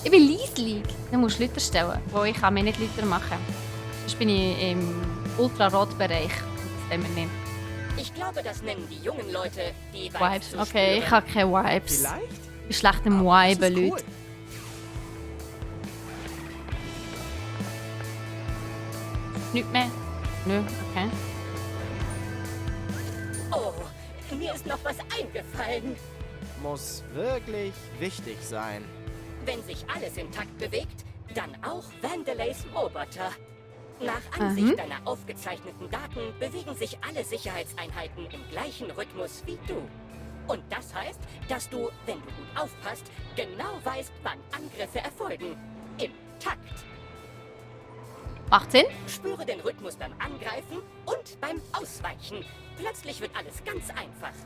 Ich bin leislich. Du musst Leute stellen, wo ich kann mir nicht Leute machen kann. Sonst bin ich im Ultrarot-Bereich. Das nehmen wir nicht. Ich glaube, das nennen die jungen Leute die Vibes. zu Okay, ich spüren. habe keine Vibes. Vielleicht? Ich bin schlecht im Aber das Viben, ist cool. Leute. Nicht mehr? Nö, okay. Oh, mir ist noch was eingefallen. Muss wirklich wichtig sein. Wenn sich alles im Takt bewegt, dann auch Vandalays Roboter. Nach Ansicht deiner aufgezeichneten Daten bewegen sich alle Sicherheitseinheiten im gleichen Rhythmus wie du. Und das heißt, dass du, wenn du gut aufpasst, genau weißt, wann Angriffe erfolgen. Im Takt. Macht Sinn? Spüre den Rhythmus beim Angreifen und beim Ausweichen. Plötzlich wird alles ganz einfach.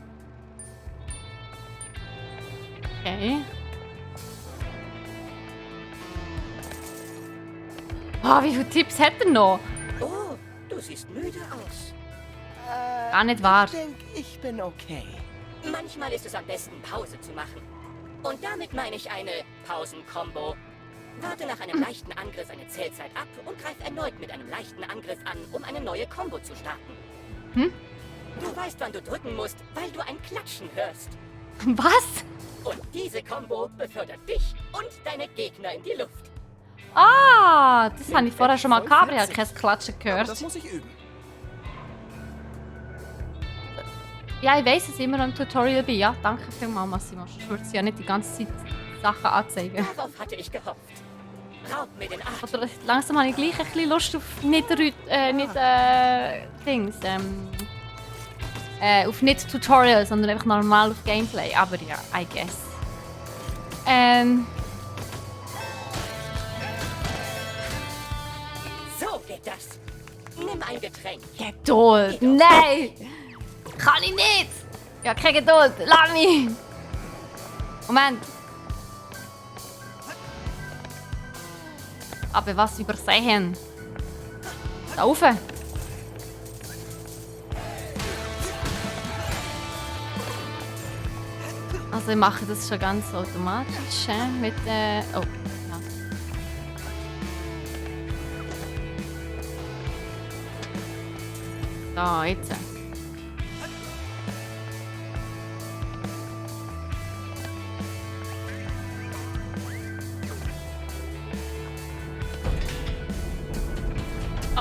Okay. Oh, wie viele Tipps hat er noch? Oh, du siehst müde aus. Gar nicht wahr. Ich denke, ich bin okay. Manchmal ist es am besten, Pause zu machen. Und damit meine ich eine Pausen-Kombo. Warte nach einem leichten Angriff eine Zählzeit ab und greif erneut mit einem leichten Angriff an, um eine neue Kombo zu starten. Hm? Du weißt, wann du drücken musst, weil du ein Klatschen hörst. Was? Und diese Kombo befördert dich und deine Gegner in die Luft. Ah, das habe ich vorher schon mal gehabt, aber ich habe kein Klatschen Aber gehört. das muss ich üben. Ja, ich weiss, dass ich immer im Tutorial bin. Ja, danke vielmals, Massimo. Sonst würde es ja nicht die ganze Zeit Sachen anzeigen. Darauf hatte ich gehofft. Raub mir den Atem. Oder langsam habe ich gleich ein bisschen Lust auf auf nicht Tutorial, sondern einfach normal auf Gameplay. Aber ja, I guess. So geht das. Nimm ein Getränk. Geduld! Nein! Kann ich nicht! Ja, keine Geduld! Lass mich! Moment! Aber was übersehen? Da rauf! Also ich mache das schon ganz automatisch mit oh, ja. So, jetzt.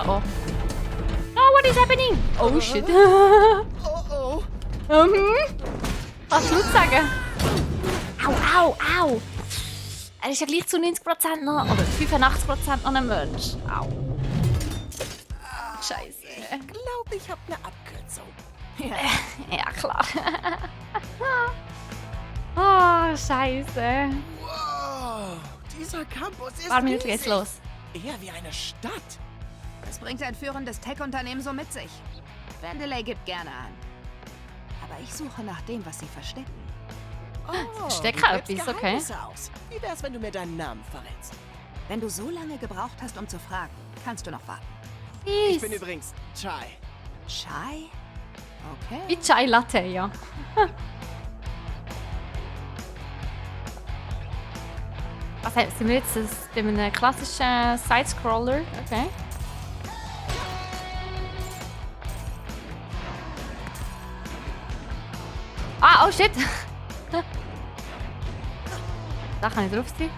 Oh. Oh, what is happening? Oh, shit. Oh. Kannst du nicht sagen? Au. Er ist ja gleich zu 90% noch, oder 85% noch ein Mensch. Au. Scheiße. Ich glaube, ich habe eine Abkürzung. Ja, klar. Oh, scheiße. Wow, dieser Campus ist Paar Minuten riesig. geht's los. Eher wie eine Stadt. Das bringt ein führendes Tech-Unternehmen so mit sich. Vandelay gibt gerne an. Aber ich suche nach dem, was sie verstecken. Oh, Verstecken du gibst etwas, okay. Geheimnisse aus. Wie wär's, wenn du mir deinen Namen verrätst? Wenn du so lange gebraucht hast, um zu fragen, kannst du noch warten. Ich bin übrigens Chai. Chai? Okay. Wie Chai Latte, ja. Was sind wir jetzt bei einem klassischen Sidescroller? Okay. Ah, oh shit! Da kann ich drauf sein.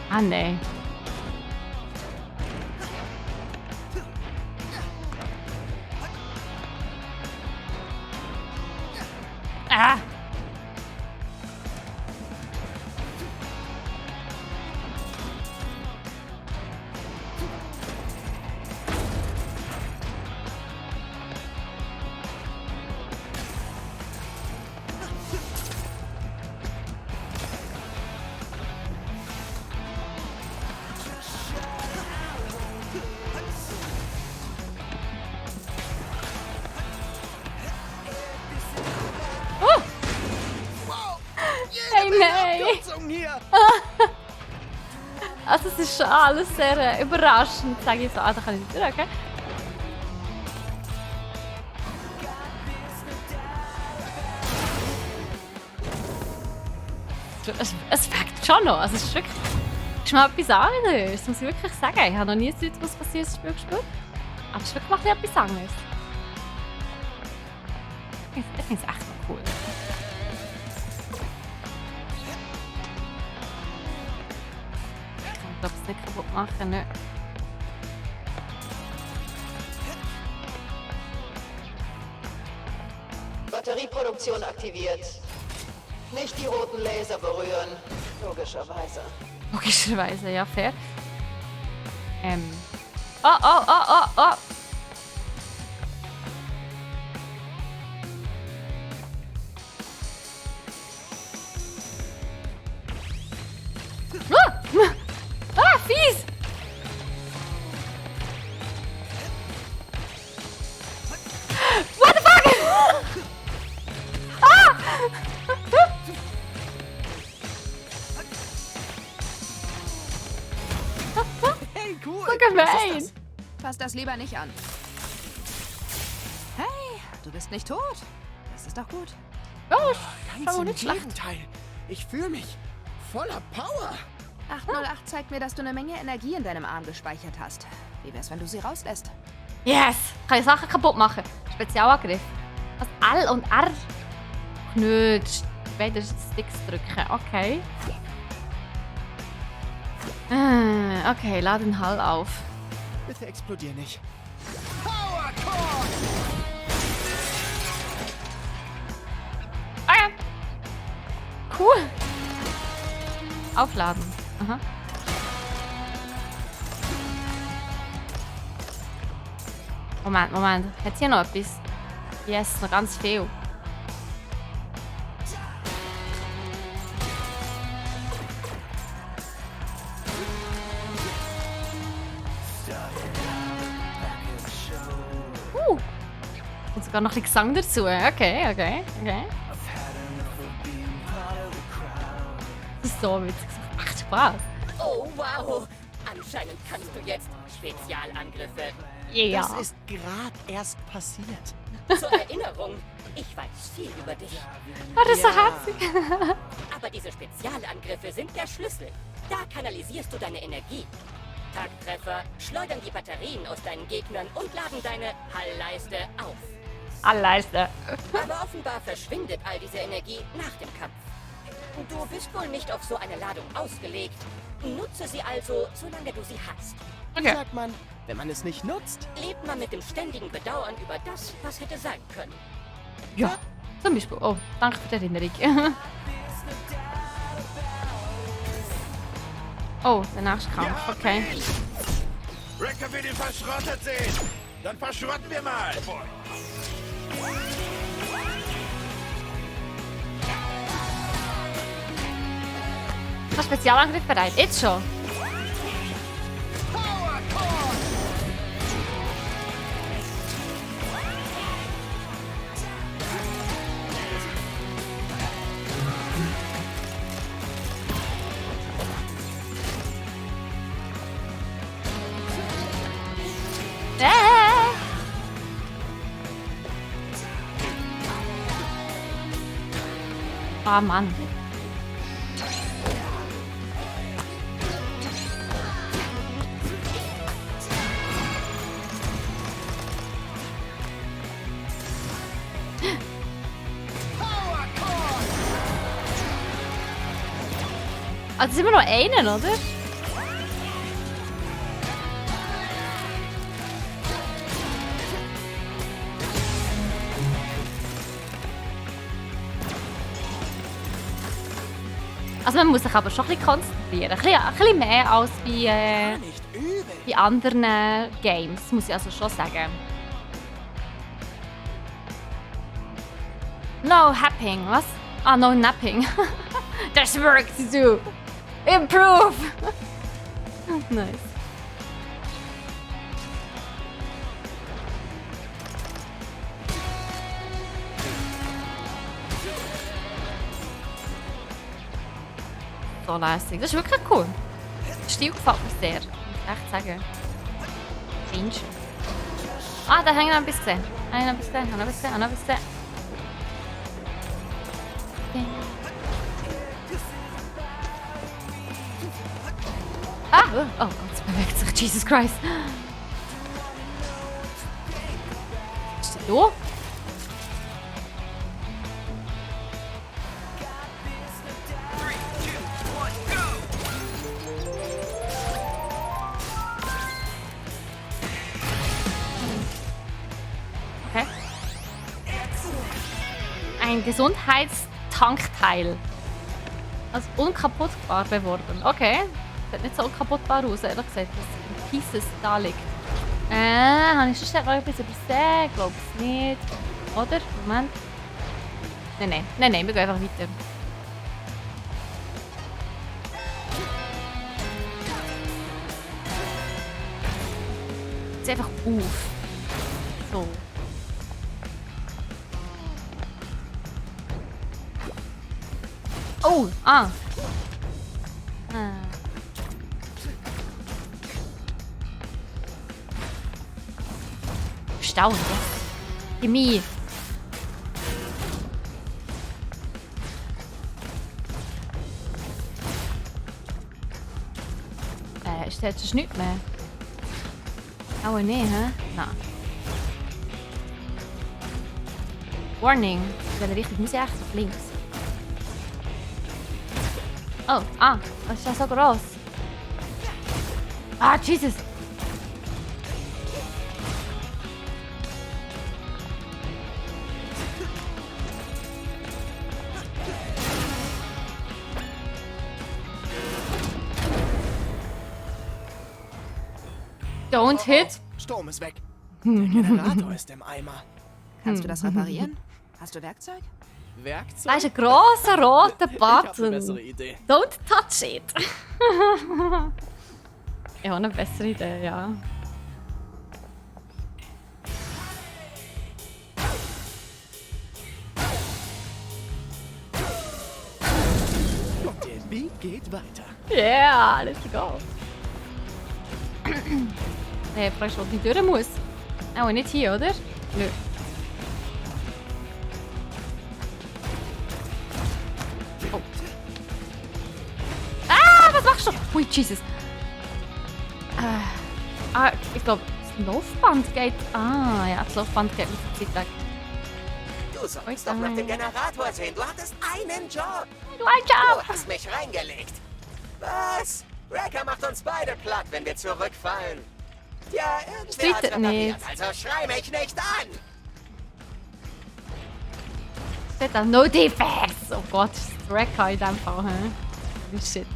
Ah, nein. Ah! Hey, nein! Abkürzung hier. Also es ist schon alles sehr überraschend, sage ich so. Ah, da kann ich nicht durch, okay? Es fängt schon noch. Also es ist wirklich... Es ist mal etwas anderes, muss ich wirklich sagen. Ich habe noch nie ein was passiertes Spiel gespielt. Aber es ist wirklich mal etwas anderes. Ich finde es echt noch cool. Ich glaube, es nicht kaputt machen, ne? Batterieproduktion aktiviert. Nicht die roten Laser berühren. Logischerweise. Logischerweise, ja, fair. Oh. Ah, fies! What the fuck? Ah! Hey, cool. So gemein. Was ist das? Fass das lieber nicht an. Hey, du bist nicht tot. Das ist doch gut. Ja, Ganz schon im nicht schlecht. Gegenteil. Ich fühle mich voller Power. 808 zeigt mir, dass du eine Menge Energie in deinem Arm gespeichert hast. Wie wär's, wenn du sie rauslässt? Yes! Kann ich Sachen kaputt machen. Spezialangriff. Das L und R. Knutsch. Beide Sticks drücken. Okay. Okay, lade den Hall auf. Bitte explodier nicht. Okay. Cool. Aufladen. Aha. Moment. Hat hier noch etwas? Yes, noch ganz viel. Und sogar noch ein bisschen Gesang dazu. Okay. Das ist so witzig. Macht Spaß. Oh, wow. Anscheinend kannst du jetzt Spezialangriffe. Ja. Das ist gerade erst passiert. Zur Erinnerung, ich weiß viel über dich. Oh, das ist so herzig. Aber diese Spezialangriffe sind der Schlüssel. Da kanalisierst du deine Energie. Takttreffer schleudern die Batterien aus deinen Gegnern und laden deine Hallleiste auf. Hallleiste. Aber offenbar verschwindet all diese Energie nach dem Kampf. Du bist wohl nicht auf so eine Ladung ausgelegt. Nutze sie also, solange du sie hast. Okay. Sagt man, wenn man es nicht nutzt? Lebt man mit dem ständigen Bedauern über das, was hätte sein können. Ja, zum Beispiel. Oh, danke für die Erinnerung. Oh, der nächste Kampf, okay. Wrecker will den verschrottet sehen. Dann verschrotten wir mal. Der Spezialangriff bereit. Jetzt schon. Ah, Mann. Also sind wir noch einen, oder? Also man muss sich aber schon ein bisschen konzentrieren. Ein bisschen mehr als bei anderen Games, muss ich also schon sagen. No happing, was? Ah, no napping. There's work to do. Improve! Nice. So lässig. Das ist wirklich cool. Der Stil gefällt mir sehr. Muss ich echt sagen. Findest du? Ah, da habe ich noch ein bisschen gesehen. Habe ich noch ein bisschen gesehen. Ah! Oh Gott, es bewegt sich. Jesus Christ. Was ist denn da? Okay. Ein Gesundheitstankteil. Als unkaputtbar beworben. Okay. Sieht nicht so unkaputtbar aus, ehrlich gesagt, was in Pieces da liegt. Habe ich sonst noch etwas übersehen? Glaube es nicht. Oder? Moment. Nein, wir gehen einfach weiter. Jetzt einfach auf. So. Oh, ah. Staunen. Chemie. Ist das jetzt nichts mehr? Auch nicht, hä? Nein. Warning. In welche Richtung muss ich echt? Auf links. Oh, was ist das so groß? Ah, Jesus! Don't hit! Strom ist weg. Der Generator ist im Eimer. Kannst du das reparieren? Hast du Werkzeug? Werkzeug? Da ist ein grosser roter Ich habe Button. eine bessere Idee. Don't touch it. Ich habe eine bessere Idee, ja. Und der Beat geht weiter. Yeah, let's go. Hey, fragst du, wo die durch muss? Auch nicht hier, oder? Nö. Oh. Ah, was machst du? Ui, Jesus. Ich glaube, das Laufband geht... Ah, ja, das Laufband geht mit der Zeit weg. Du sollst doch nach dem Generator sehen. Du hattest einen Job. Du einen Job. Du hast mich reingelegt. Was? Wrecker macht uns beide platt, wenn wir zurückfallen. Ja, irgendwer hat Streitet repariert, nicht. also schrei mich nicht an! Steht da No Defense! Oh Gott, das ist Wrecker in dem Fall, hä? Wie shit.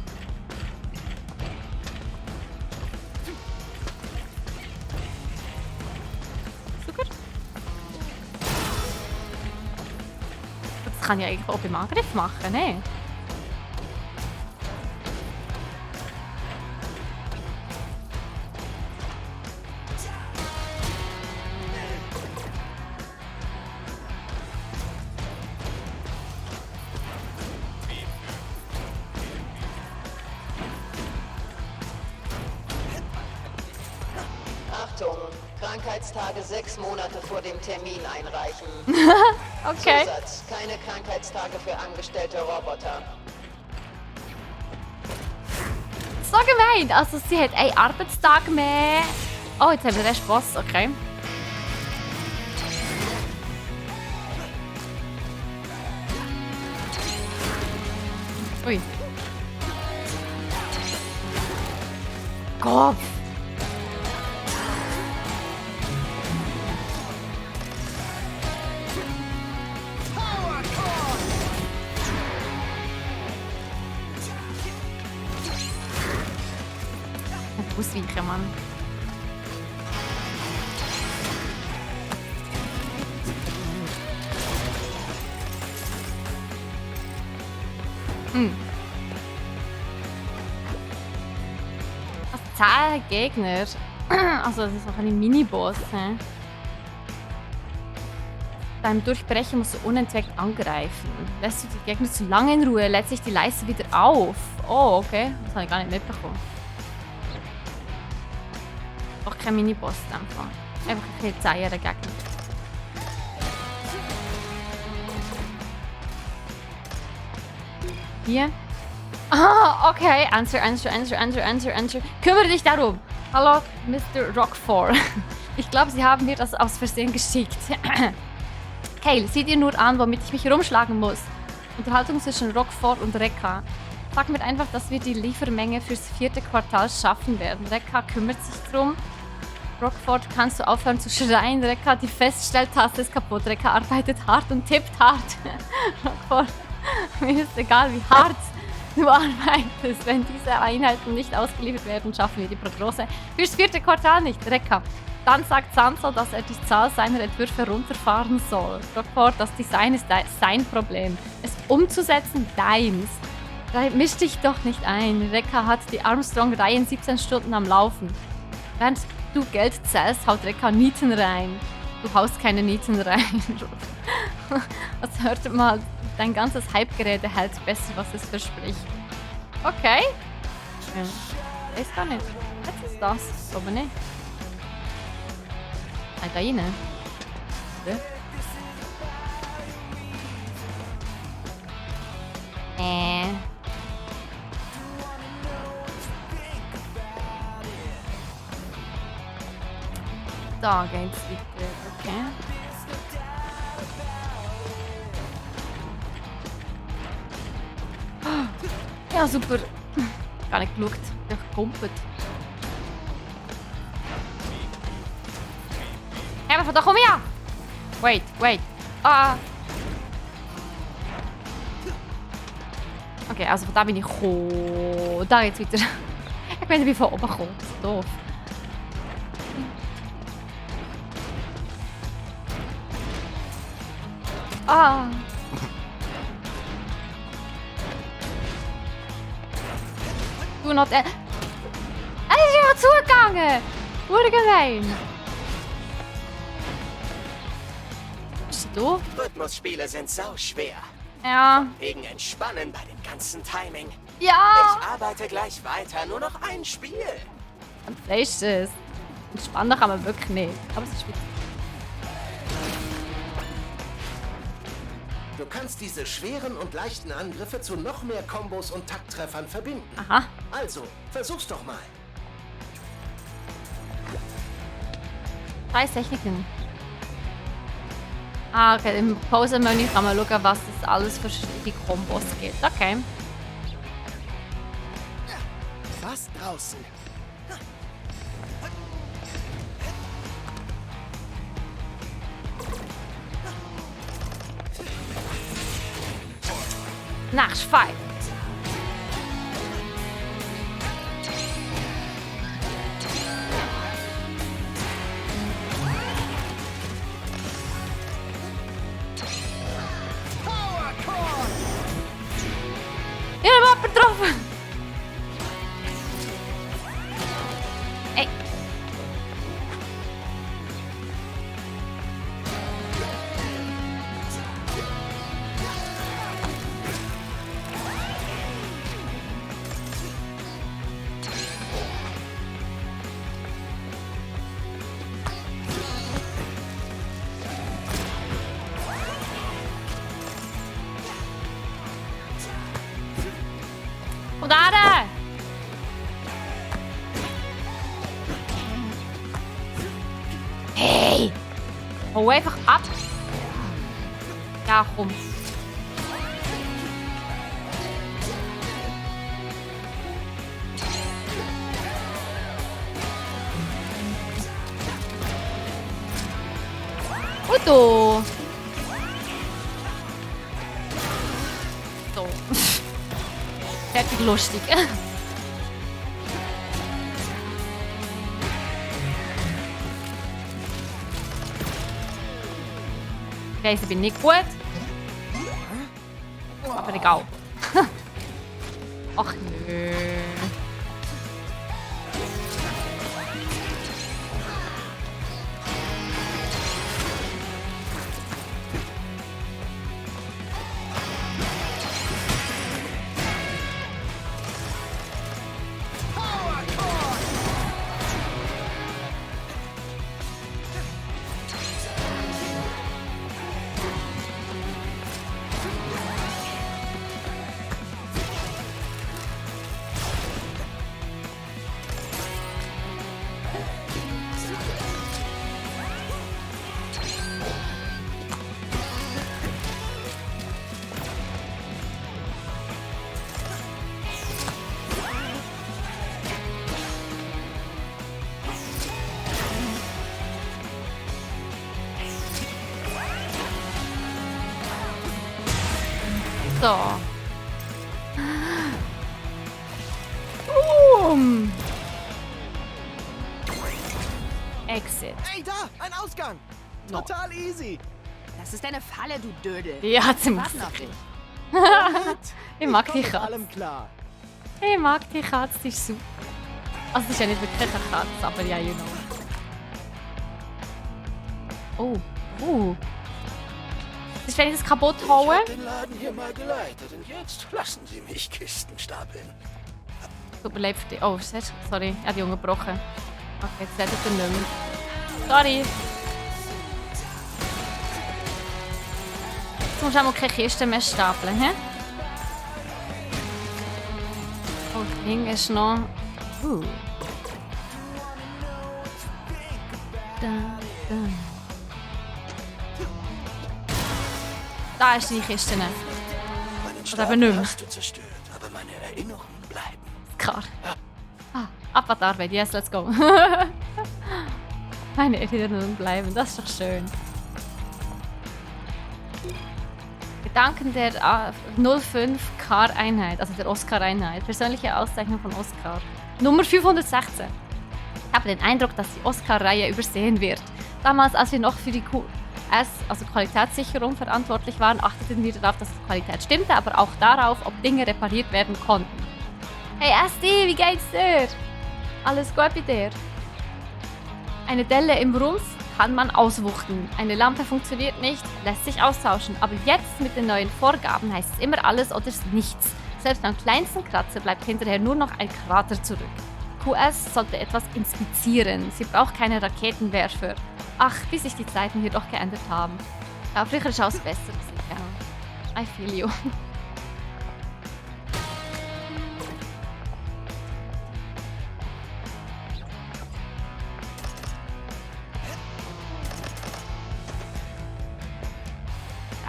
Super. Das kann ich eigentlich auch beim Angriff machen, ne? Achtung, Krankheitstage 6 Monate vor dem Termin einreichen. Okay. Zusatz, keine Krankheitstage für angestellte Roboter. So gemein! Also sie hat einen Arbeitstag mehr. Oh, jetzt haben wir den Boss, okay. Ui. Kopf! Ausweichen, Mann. Also 10 Gegner. Also das ist auch ein Miniboss. He? Beim Durchbrechen musst du unentwegt angreifen. Lässt du die Gegner zu lange in Ruhe, lädt sich die Leiste wieder auf. Oh, okay. Das habe ich gar nicht mitbekommen. Auch kein Miniboss einfach. Einfach ein bisschen zähere Gegner. Hier. Ah, okay. Answer. Kümmere dich darum. Hallo, Mr. Rockford. Ich glaube, Sie haben mir das aus Versehen geschickt. Kale, sieh dir nur an, womit ich mich rumschlagen muss. Unterhaltung zwischen Rockford und Rekka. Sag mir einfach, dass wir die Liefermenge fürs 4. Quartal schaffen werden. Rekka kümmert sich drum. Rockford, kannst du aufhören zu schreien? Rekka, die Feststelltaste ist kaputt. Rekka arbeitet hart und tippt hart. Rockford, mir ist egal, wie hart du arbeitest. Wenn diese Einheiten nicht ausgeliefert werden, schaffen wir die Prognose fürs 4. Quartal nicht. Rekka, dann sagt Sansa, dass er die Zahl seiner Entwürfe runterfahren soll. Rockford, das Design ist sein Problem. Es umzusetzen, deins. Misch dich doch nicht ein. Rekka hat die Armstrong-Reihe in 17 Stunden am Laufen. Während du Geld zählst, haut Rekka Nieten rein. Du haust keine Nieten rein. Also hört mal, dein ganzes Hype-Gerede hält besser, was es verspricht. Okay. Ja. Weiß gar nicht. Was ist das? Aber nicht. Da rein. Ja. Da geht's weiter, okay. Ja, super. Gar nicht geschaut. Ich bin gekumpelt. Hey, von da komm her! Wait. Ah! Okay, also von da bin ich gekommen. Da geht's weiter. Ich bin von oben gekommen. Das ist doof. Ah! Du noch. Es ist immer zugegangen! Wurde gemein! Bist du? Rhythmusspiele sind sauschwer. Ja. Wegen Entspannen bei dem ganzen Timing. Ja! Ich arbeite gleich weiter, nur noch ein Spiel. Dann ist es. Entspannen kann man wirklich nicht. Aber es ist wichtig. Du kannst diese schweren und leichten Angriffe zu noch mehr Kombos und Takttreffern verbinden. Aha. Also, versuch's doch mal. 3 Techniken. Ah, okay. Im Pause-Menü kann man schauen, was es alles für die Kombos gibt. Okay. fast draußen. Next fight. Ja, ich hab getroffen. Ey. Und da! Hey! Hau einfach ab! Ja, komm. Und du! So. Fertig lustig. Ich weiss, ich bin nicht gut. Aber egal. Ach nö. So. Exit. Ey, da! Ein Ausgang! Total easy! Das ist eine Falle, du Dödel. Ja, ziemlich. Warten auf dich. Ich mag die Mit Katze. allem klar. Ich mag die Katze, die ist super. Also, es ist ja nicht wirklich eine Katze, aber ja, you know. Oh. Das ist, wenn ich das kaputt haue. Ich hab den Laden hier mal geleitet und jetzt lassen Sie mich Kisten stapeln. Tut mir leid für dich. Oh, sorry, ich habe die unterbrochen. Okay, jetzt redet er nicht mehr. Sorry. Jetzt musst du auch mal keine Kisten mehr stapeln, hä? Oh, das Ding ist noch... Da ist die Kiste. Meinen Oder aber nicht mehr. hast du zerstört, aber meine Erinnerungen bleiben. Klar. Ab an die Arbeit. Yes, let's go. Meine Erinnerungen bleiben. Das ist doch schön. Gedanken der 05-Car-Einheit, also der Oscar-Einheit. Persönliche Auszeichnung von Oscar. Nummer 516. Ich habe den Eindruck, dass die Oscar-Reihe übersehen wird. Damals, als wir noch für die QS, also Qualitätssicherung, verantwortlich waren, achteten wir darauf, dass die Qualität stimmte, aber auch darauf, ob Dinge repariert werden konnten. Hey SD, wie geht's dir? Alles gut bei dir? Eine Delle im Rumpf kann man auswuchten. Eine Lampe funktioniert nicht, lässt sich austauschen. Aber jetzt mit den neuen Vorgaben heißt es immer alles oder nichts. Selbst beim kleinsten Kratzer bleibt hinterher nur noch ein Krater zurück. QS sollte etwas inspizieren. Sie braucht keine Raketenwerfer. Ach, bis sich die Zeiten hier doch geändert haben. Ja, früher ist alles besser gewesen, ja. I feel you.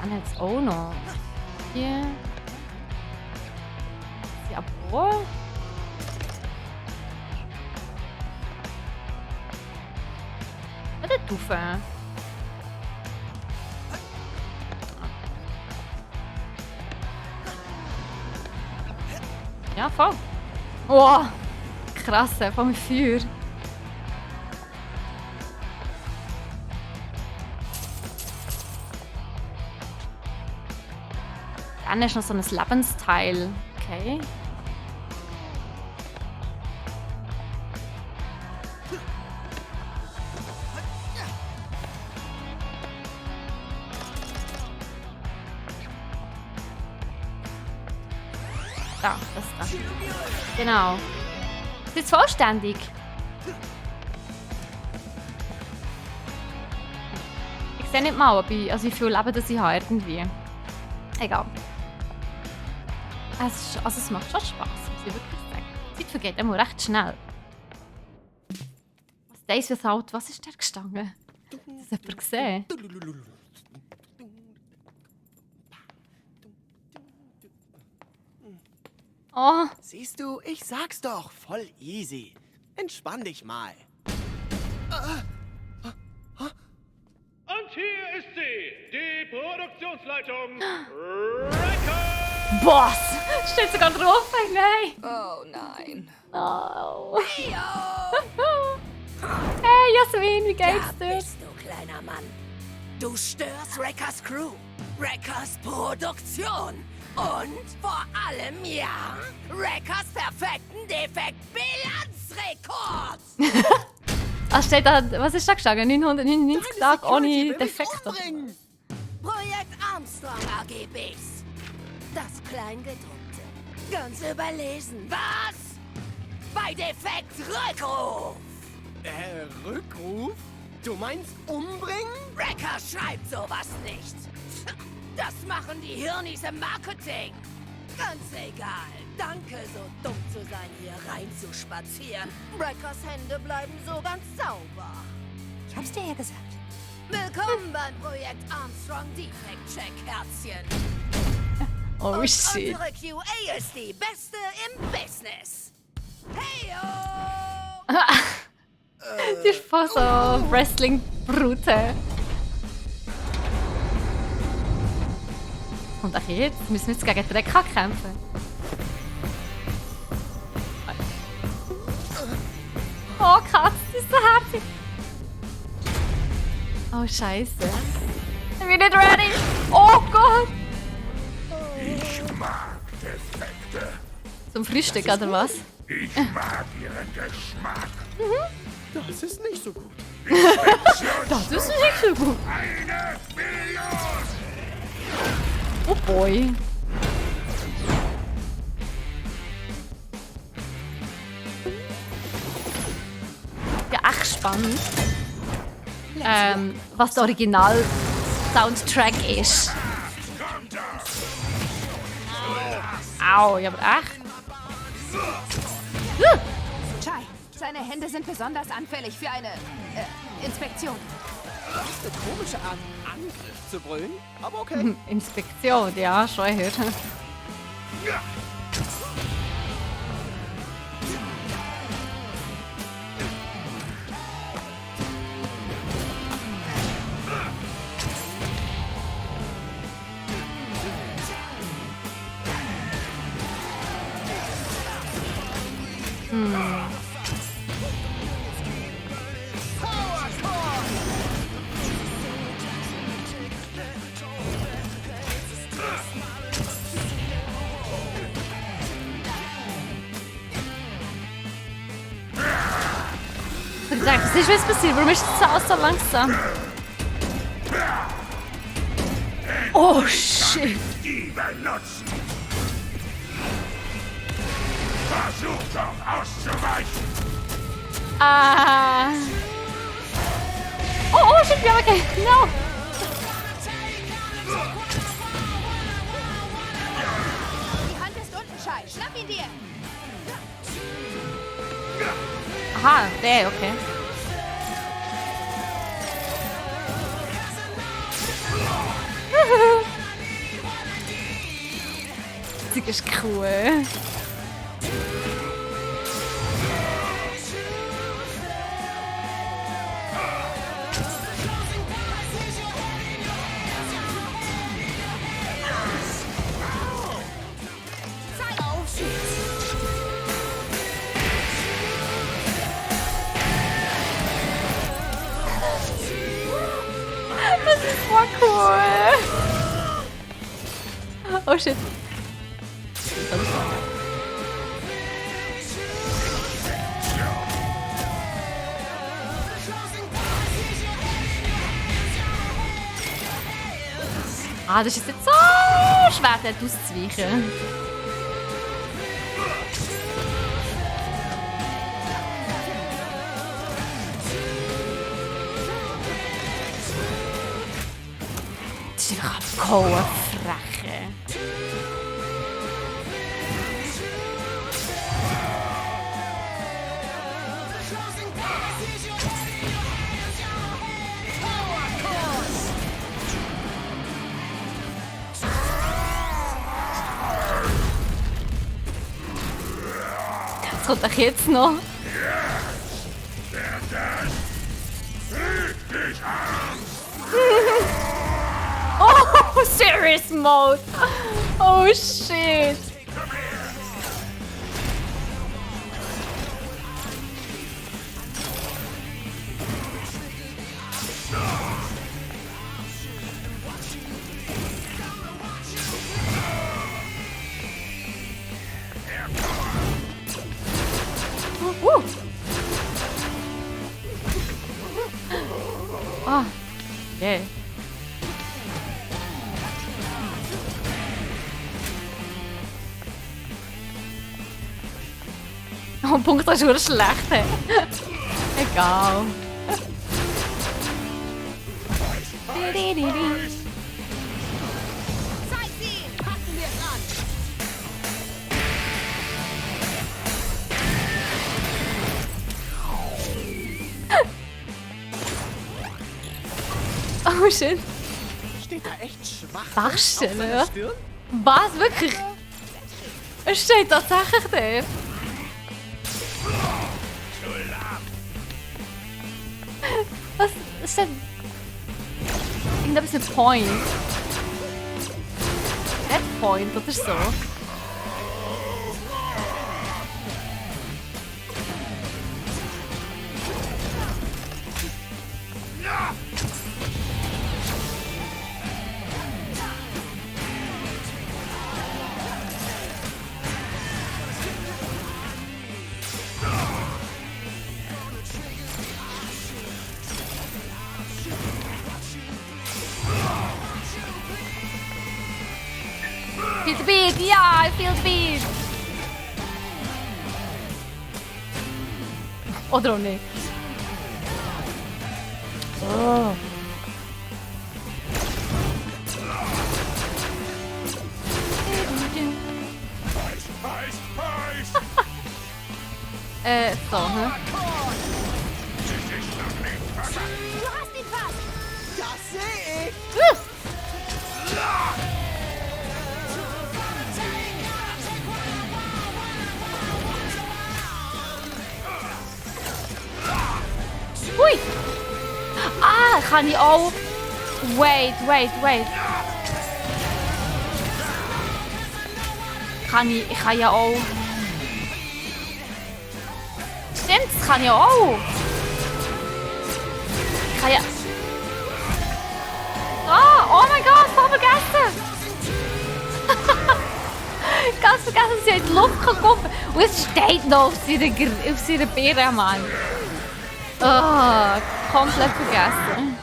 Dann jetzt auch noch. Hier. Jawohl. rauf. Ja, voll. Wow, krass, voll mit Feuer. Dann ist noch so ein Lebensteil. Okay. Da, das da. Genau. Ist jetzt vollständig? Ich sehe nicht mal, also wie viel Leben das ich habe irgendwie. Egal. Es macht schon Spaß, muss ich wirklich sagen. Die Zeit vergeht immer recht schnell. Was Days Without, was ist der gestanden? Das hat jemand gesehen. Oh. Siehst du, ich sag's doch, voll easy. Entspann dich mal. Und hier ist sie, die Produktionsleitung Records! Boss! Steht sogar drauf, nein! Oh nein. Oh. Hey Jasmin, wie geht's dir? Da bist du, kleiner Mann. Du störst Wreckers Crew, Wreckers Produktion und vor allem, ja, Wreckers perfekten Defekt-Bilanzrekord. Steht da, was ist da gestanden? 999 Tage ohne Defekte. Projekt Armstrong AGBs. Das Kleingedruckte. Ganz überlesen. Was? Bei Defekt Rückruf. Rückruf? Du meinst umbringen? Wrecker schreibt sowas nicht. Das machen die Hirnis im Marketing. Ganz egal. Danke, so dumm zu sein, hier reinzuspazieren. Wreckers Hände bleiben so ganz sauber. Ich hab's dir ja gesagt. Willkommen beim Projekt Armstrong Defect Check, Herzchen. Oh Und shit. unsere QA ist die beste im Business. Heyo! Die ist voll so Wrestling-Brute. Und auch jetzt müssen wir jetzt gegen die Rekka kämpfen. Oh, Katz, das ist so herzig. Oh, Scheiße. Ich bin nicht ready. Oh Gott. Ich mag Defekte. Zum Frühstück, oder was? Ich mag ihren Geschmack. Das ist nicht so gut. Das ist nicht so gut. 1 Million! Oh boy. Ja, echt spannend. Was der Original-Soundtrack ist. Au, ja, aber echt. Chai, seine Hände sind besonders anfällig für eine Inspektion. Das ist eine komische Art, Angriff zu brüllen, aber okay. Inspektion, ja, schon erhört. Was ist jetzt passiert? Warum ist das alles so langsam? Oh shit! Die benutzen! Versuch doch auszuweichen! Oh shit, wir haben okay. No! Die Hand ist unten, Chai. Schnapp ihn dir. Aha, der, okay. Das ist cool. shit. Ah, das ist jetzt so schwer, dort auszuweichen. Das ist einfach abgehauen, Freche. Was kommt doch jetzt noch? Oh, serious mode! Oh shit! Ah, yeah. Oh, Punkt ist schon schlecht. Egal. Oh shit. Steht da echt schwach Wachstelle? Was? Wirklich? Es steht tatsächlich dort. Was ist denn? Irgendetwas mit Point. Red Point oder so. Feel the beat, ja, I feel the beat. Oder auch nicht. Oh. So, hä? Du hast ihn fast! Das sehe ich! Hui! Ah, kann ich auch... Wait. Ich kann ja auch... Stimmt, das kann ich auch! Ich kann ja... Ah, oh mein Gott, voll vergessen! Ganz vergessen, dass sie in die Luft kann gucken. Und es steht noch auf seiner Beere, Mann. Oh, komplett vergessen.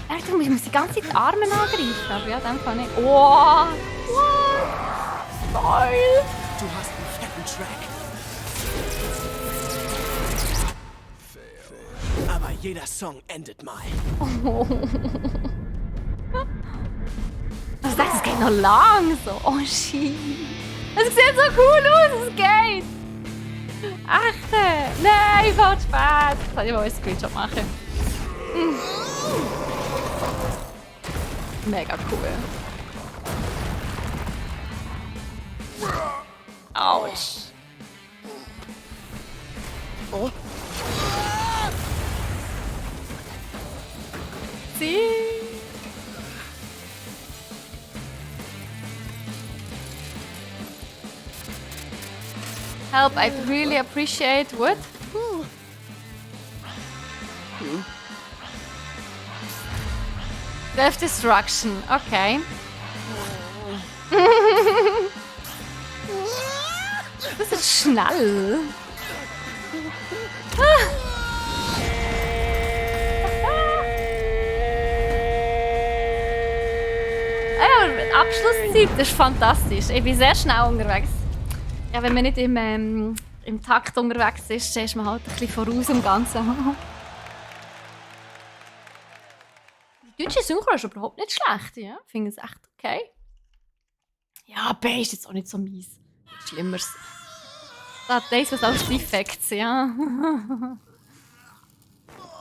Alter, ich muss die ganze Zeit die Arme angreifen. Aber ja, dann kann ich... Oh! What? Geil! Du hast einen fetten Track. Aber jeder Song endet mal. Oh. Was sagst du, es geht noch lang so. Oh shit. Es sieht so cool aus, es geht. Echt? Nein, voll spät. Kann ich mal einen Screenshot machen. Mega cool. Autsch. Oh. Sie. Help, I really appreciate what? Death Destruction, okay. sind schnell. Die Abschlusszeit ist fantastisch. Ich bin sehr schnell unterwegs. Ja, wenn man nicht im Takt unterwegs ist, ist man halt ein bisschen voraus im Ganzen. Die deutsche Synchro ist überhaupt nicht schlecht. Ja? Ich finde es echt okay. Ja, B ist jetzt auch nicht so mies. Schlimmeres. Da hat das was als Defekts, ja.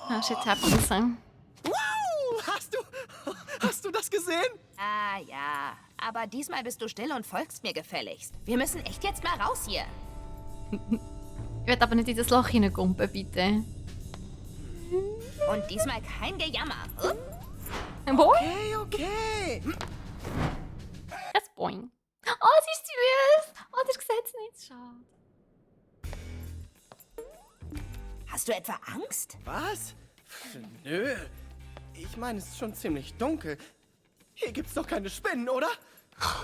Ah, shit happens. Wow! Hast du das gesehen? Ah ja, aber diesmal bist du still und folgst mir gefälligst. Wir müssen echt jetzt mal raus hier. Ich will aber nicht in das Loch hineingumpen, bitte. Und diesmal kein Gejammer. Wo? Okay. Das Boing. Oh, sie ist süß. Oh, das sieht nicht. Schade. Hast du etwa Angst? Was? Nö. Ich meine, es ist schon ziemlich dunkel. Hier gibt's doch keine Spinnen, oder?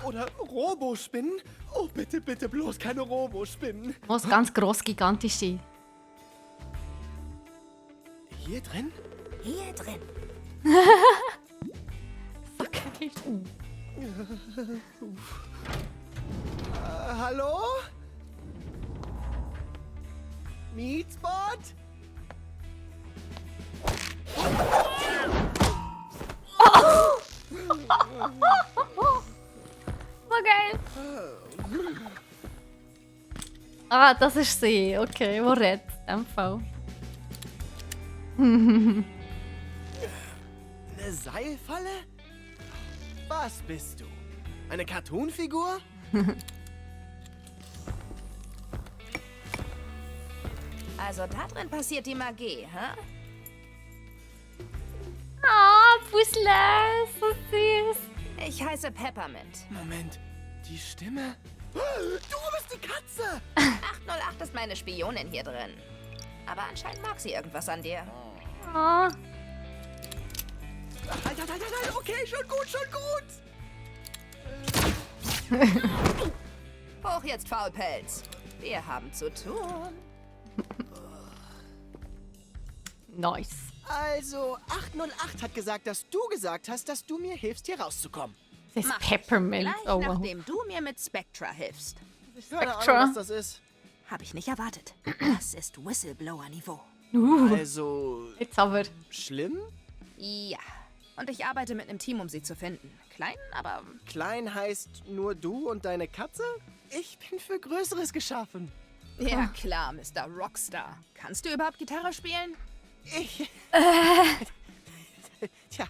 Oder Robospinnen? Oh, bitte, bitte bloß keine Robospinnen. Muss ganz groß, gigantisch sein. Hier drin? Hier drin. Okay. Hallo? Meatspot? War geil. Ah, das ist sie. Okay, wo redet in dem Fall? Eine Seilfalle? Was bist du? Eine Cartoonfigur? Also da drin passiert die Magie, hä? Ah, Puzzle, so süß. Ich heiße Peppermint. Moment, die Stimme? Du bist die Katze! 808 ist meine Spionin hier drin. Aber anscheinend mag sie irgendwas an dir. Oh. Halt, okay, schon gut. Hoch jetzt, Faulpelz. Wir haben zu tun. Nice. Also, 808 hat gesagt, dass du gesagt hast, dass du mir hilfst, hier rauszukommen. Das ist Peppermint. Gleich Oh, wow. nachdem du mir mit Spectra hilfst. Keine Ahnung, was das ist. Hab ich nicht erwartet. Das ist Whistleblower-Niveau. Also... Jetzt aber. Schlimm? Ja. Und ich arbeite mit einem Team, um sie zu finden. Klein, aber... Klein heißt nur du und deine Katze? Ich bin für Größeres geschaffen. Ja klar, Mr. Rockstar. Kannst du überhaupt Gitarre spielen? Ich... Tja.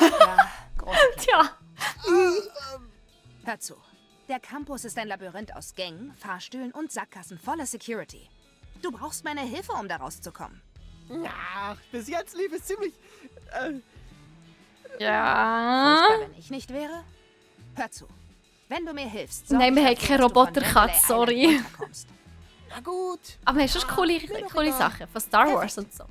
Ja, groß. Tja. Hör zu. Der Campus ist ein Labyrinth aus Gängen, Fahrstühlen und Sackgassen voller Security. Du brauchst meine Hilfe, um da rauszukommen. Ja, bis jetzt lief es ziemlich... Ja. Furchtbar, wenn ich nicht wäre. Hör zu. Wenn du mir hilfst, Nein, wir haben keine Roboterkatze, sorry. Na gut. Aber es ist coole Sachen von Star Wars und so.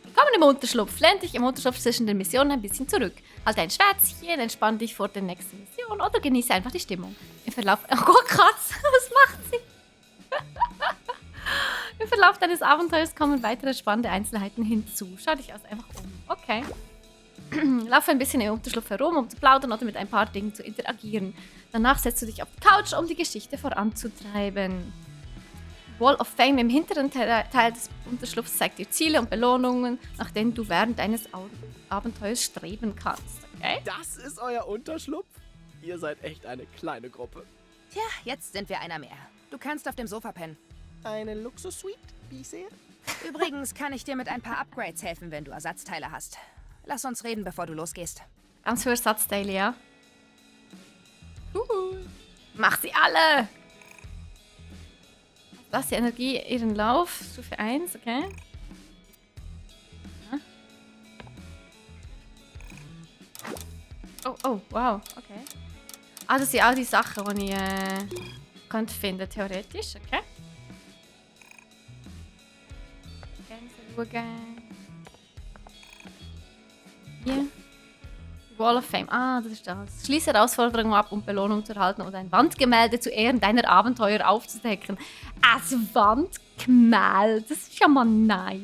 Willkommen im Unterschlupf. Lehn dich im Unterschlupf zwischen den Missionen ein bisschen zurück. Halt ein Schwätzchen, entspann dich vor der nächsten Mission oder genieße einfach die Stimmung. Im Verlauf... Oh Gott, Katze, was macht sie? Im Verlauf deines Abenteuers kommen weitere spannende Einzelheiten hinzu. Schau dich also einfach um. Okay. Laufe ein bisschen im Unterschlupf herum, um zu plaudern oder mit ein paar Dingen zu interagieren. Danach setzt du dich auf die Couch, um die Geschichte voranzutreiben. Wall of Fame im hinteren Teil des Unterschlupfs zeigt dir Ziele und Belohnungen, nach denen du während deines Abenteuers streben kannst. Okay? Das ist euer Unterschlupf? Ihr seid echt eine kleine Gruppe. Tja, jetzt sind wir einer mehr. Du kannst auf dem Sofa pennen. Eine Luxus-Suite, wie ich sehe? Übrigens kann ich dir mit ein paar Upgrades helfen, wenn du Ersatzteile hast. Lass uns reden, bevor du losgehst. Ganz für Ersatzteile, ja. Mach sie alle! Lass die Energie ihren Lauf. Stufe 1, okay. Ja. Oh, wow, okay. Ah, das sind all die Sachen, die ich könnte finden, theoretisch, okay. Schauen. Hier. Wall of Fame. Ah, das ist das. Schließe Herausforderungen ab, um Belohnung zu erhalten und ein Wandgemälde zu Ehren deiner Abenteuer aufzudecken. Ein Wandgemälde, das ist ja mal nice.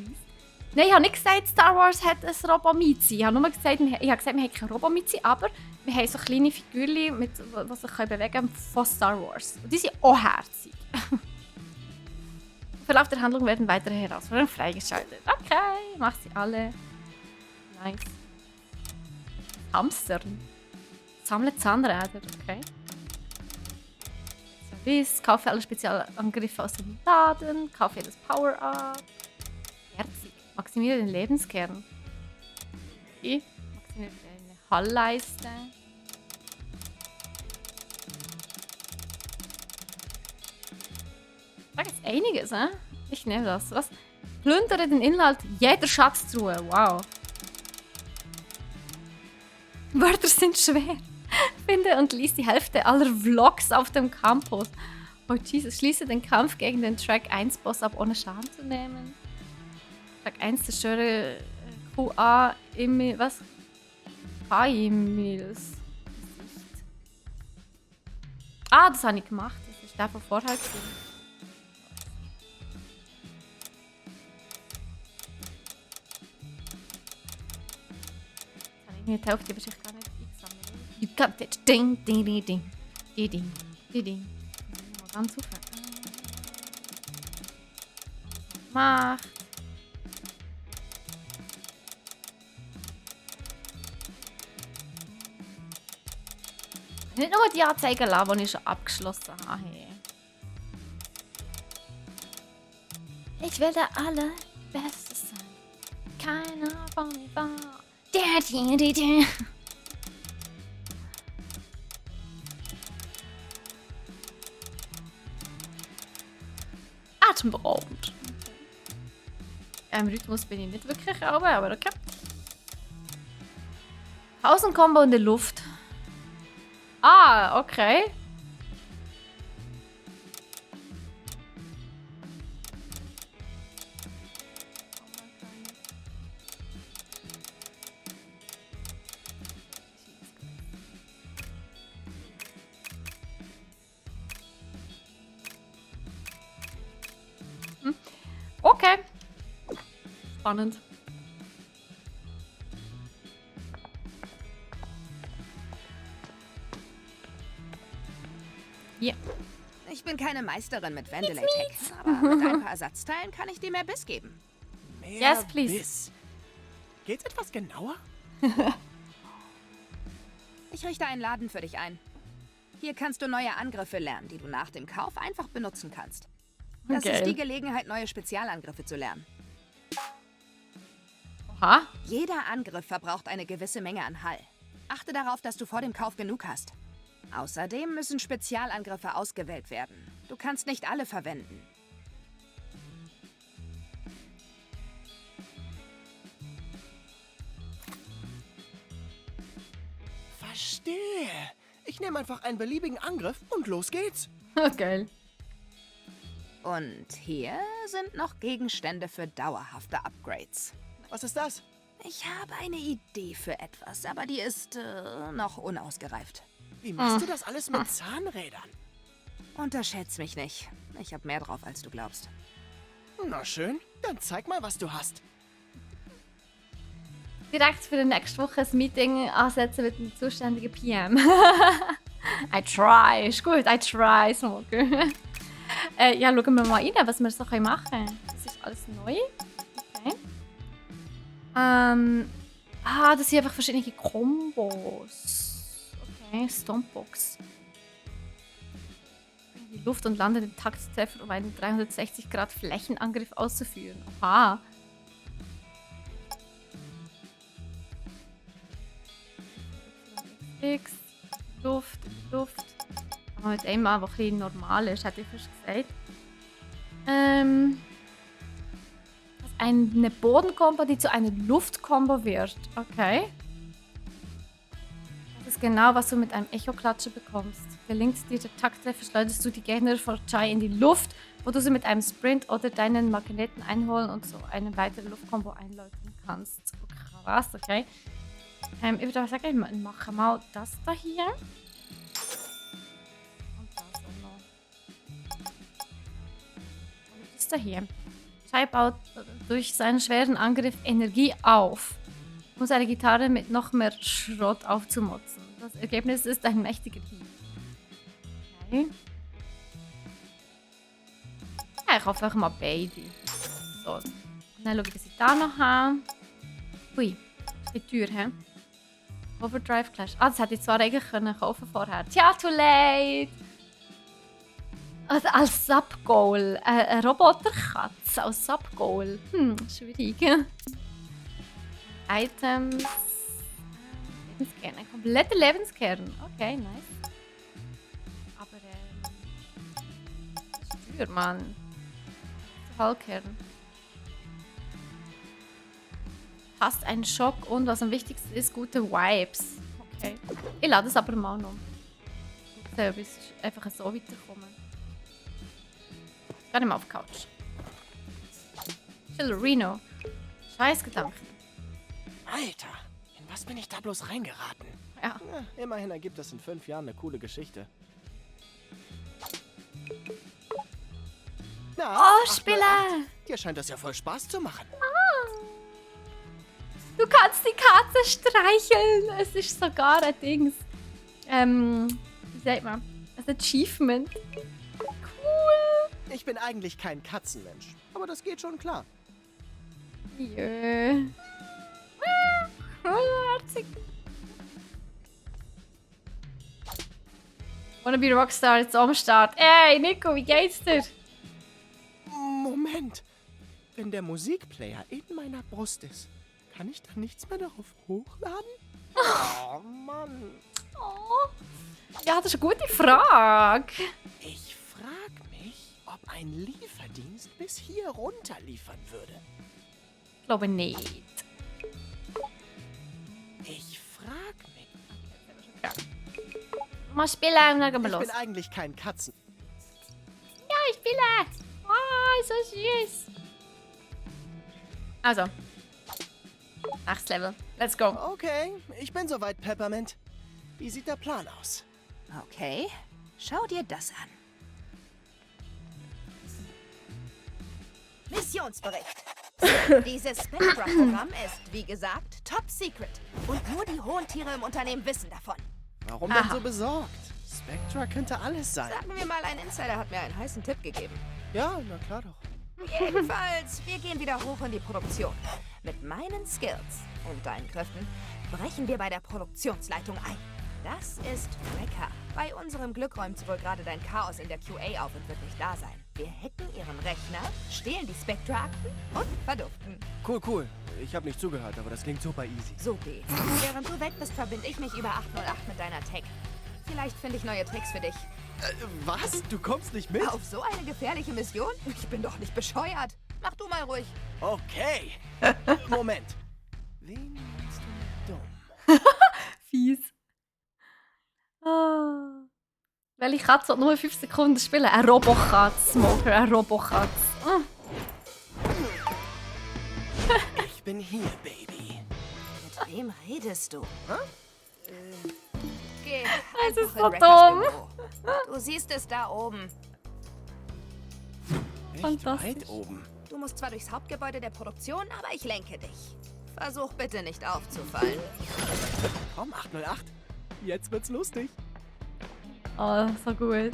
Nein, ich habe nicht gesagt, Star Wars hat ein Robomizi. Ich habe nur gesagt, wir haben kein Robomizi, aber wir haben so kleine Figürchen, die sich bewegen können, von Star Wars. Und die sind auch herzig. Im Verlauf der Handlung werden weitere Herausforderungen freigeschaltet. Okay, mach sie alle. Nice. Hamster. Sammle Zahnräder, okay. Service, kaufe alle Spezialangriffe aus dem Laden, kaufe jedes Power-Up. Herzig. Maximiere den Lebenskern. Okay. Maximiere deine Hallleiste. Da gibt es einiges, ne? Ich nehme das. Was? Plündere den Inhalt jeder Schatztruhe. Wow. Wörter sind schwer. Finde und lies die Hälfte aller Vlogs auf dem Campus. Oh Jesus, schließe den Kampf gegen den Track 1 Boss ab, ohne Schaden zu nehmen. Track 1 zerstöre QA Emil. Was? Emils. Ah, das habe ich gemacht. Das ist der von vorher. Jetzt habe ich mir die Hälfte wahrscheinlich gar nicht eingesammelt. You got it. Ding, ding, ding, ding. Ding, ding, ding, ding. Mal ganz hoch. Macht. Nicht nur die Anzeigen lassen, die ich schon abgeschlossen habe. Ich will der Allerbeste sein. Keiner von mir war. Der. Atemberaubend. Im Rhythmus bin ich nicht wirklich aber okay. Pausenkombo in der Luft. Ah, okay. Okay. Spannend. Ja. Ich bin keine Meisterin mit Vandelay-Tech, aber mit ein paar Ersatzteilen kann ich dir mehr Biss geben. Mehr Yes, please. Biss. Geht's etwas genauer? Ich richte einen Laden für dich ein. Hier kannst du neue Angriffe lernen, die du nach dem Kauf einfach benutzen kannst. Das Okay. ist die Gelegenheit, neue Spezialangriffe zu lernen. Oha. Jeder Angriff verbraucht eine gewisse Menge an Hall. Achte darauf, dass du vor dem Kauf genug hast. Außerdem müssen Spezialangriffe ausgewählt werden. Du kannst nicht alle verwenden. Verstehe. Ich nehme einfach einen beliebigen Angriff und los geht's. Geil. Und hier sind noch Gegenstände für dauerhafte Upgrades. Was ist das? Ich habe eine Idee für etwas, aber die ist noch unausgereift. Wie machst du das alles mit Zahnrädern? Unterschätz mich nicht. Ich habe mehr drauf, als du glaubst. Na schön, dann zeig mal, was du hast. Direkt für die nächste Woche ein Meeting ansetzen mit dem zuständigen PM. I try. Ist gut, I try. Smoke. Ja, schauen wir mal rein, was wir so machen können. Das ist alles neu. Okay. Das sind einfach verschiedene Kombos. Okay, Stompbox. Die Luft und lande den Takttreffer, um einen 360° Flächenangriff auszuführen. Aha. X, Luft. Aber mit einem mal, der ein bisschen normal ist, hätte ich fast gesagt. Eine Bodenkombo, die zu einer Luftkombo wird. Okay. Das ist genau, was du mit einem Echo-Klatscher bekommst. Gelingt dir der Takttreffer, schleudert du die Gegner vor Chai in die Luft, wo du sie mit einem Sprint oder deinen Magneten einholen und so eine weitere Luftkombo einläuten kannst. Oh, krass, okay. Ich würde sagen, wir machen mal das da hier. Und das auch noch. Und das da hier. Shai baut durch seinen schweren Angriff Energie auf, um seine Gitarre mit noch mehr Schrott aufzumotzen. Das Ergebnis ist ein mächtiger Hieb. Okay. Ja, ich hoffe einfach mal beide. So, und dann schaue ich, was ich da noch habe. Ui, das ist die Tür, hä? Overdrive Clash. Ah, das hätte ich zwar eigentlich kaufen vorher. Tja, too late! Also als Sub-Goal. Eine Roboterkatze als Sub-Goal. Schwierig. Items. Lebenskern. Ein kompletter Lebenskern. Okay, nice. Aber Steuermann. Fallkern. Hast einen Schock und was am wichtigsten ist, gute Vibes. Okay. Ich lade es aber mal noch. Bis ich einfach so weiterkommen. Gar nicht mal auf die Couch. Chillerino. Scheiß Gedanken. Alter, in was bin ich da bloß reingeraten? Ja. Immerhin ergibt das in 5 Jahren eine coole Geschichte. Na, Oh, Spieler! Dir scheint das ja voll Spaß zu machen. Du kannst die Katze streicheln. Es ist sogar ein Dings. Wie sagt man? Ein Achievement. Cool. Ich bin eigentlich kein Katzenmensch, aber das geht schon klar. Jö. Herzig. Wanna be Rockstar jetzt am Start. Ey, Nico, wie geht's dir? Moment. Wenn der Musikplayer in meiner Brust ist, kann ich dann nichts mehr darauf hochladen? Oh, Mann. Oh. Ja, das ist eine gute Frage. Ich frag mich, ob ein Lieferdienst bis hier runter liefern würde. Ich glaube nicht. Ich frag mich. Ja. Mal spielen und dann gehen wir los. Ich bin eigentlich kein Katzen. Ja, ich spiele. Oh, so süß. Also. Nächstes Level. Let's go. Okay, ich bin soweit, Peppermint. Wie sieht der Plan aus? Okay, schau dir das an. Missionsbericht. Dieses Spectra-Programm ist, wie gesagt, top secret. Und nur die hohen Tiere im Unternehmen wissen davon. Warum denn so besorgt? Spectra könnte alles sein. Sagen wir mal, ein Insider hat mir einen heißen Tipp gegeben. Ja, na klar doch. Jedenfalls, wir gehen wieder hoch in die Produktion. Mit meinen Skills und deinen Kräften brechen wir bei der Produktionsleitung ein. Das ist Wrecker. Bei unserem Glück räumt wohl gerade dein Chaos in der QA auf und wird nicht da sein. Wir hacken ihren Rechner, stehlen die Spectra-Akten und verduften. Cool. Ich habe nicht zugehört, aber das klingt super easy. So geht's. Während du weg bist, verbinde ich mich über 808 mit deiner Tech. Vielleicht finde ich neue Tricks für dich. Was? Du kommst nicht mit? Auf so eine gefährliche Mission? Ich bin doch nicht bescheuert. Mach du mal ruhig. Okay. Moment. Wen meinst du mit dumm? Fies. Oh. Welche Katze hat nur 5 Sekunden spielen? Ein Robokatz, Smoker, ein Robokatz. Ich bin hier, Baby. Mit wem redest du? Geh Das ist einfach so in dumm. Wreckers Büro. Du siehst es da oben. Echt weit oben. Du musst zwar durchs Hauptgebäude der Produktion, aber ich lenke dich. Versuch bitte nicht aufzufallen. Komm, 808. Jetzt wird's lustig. Oh, so gut.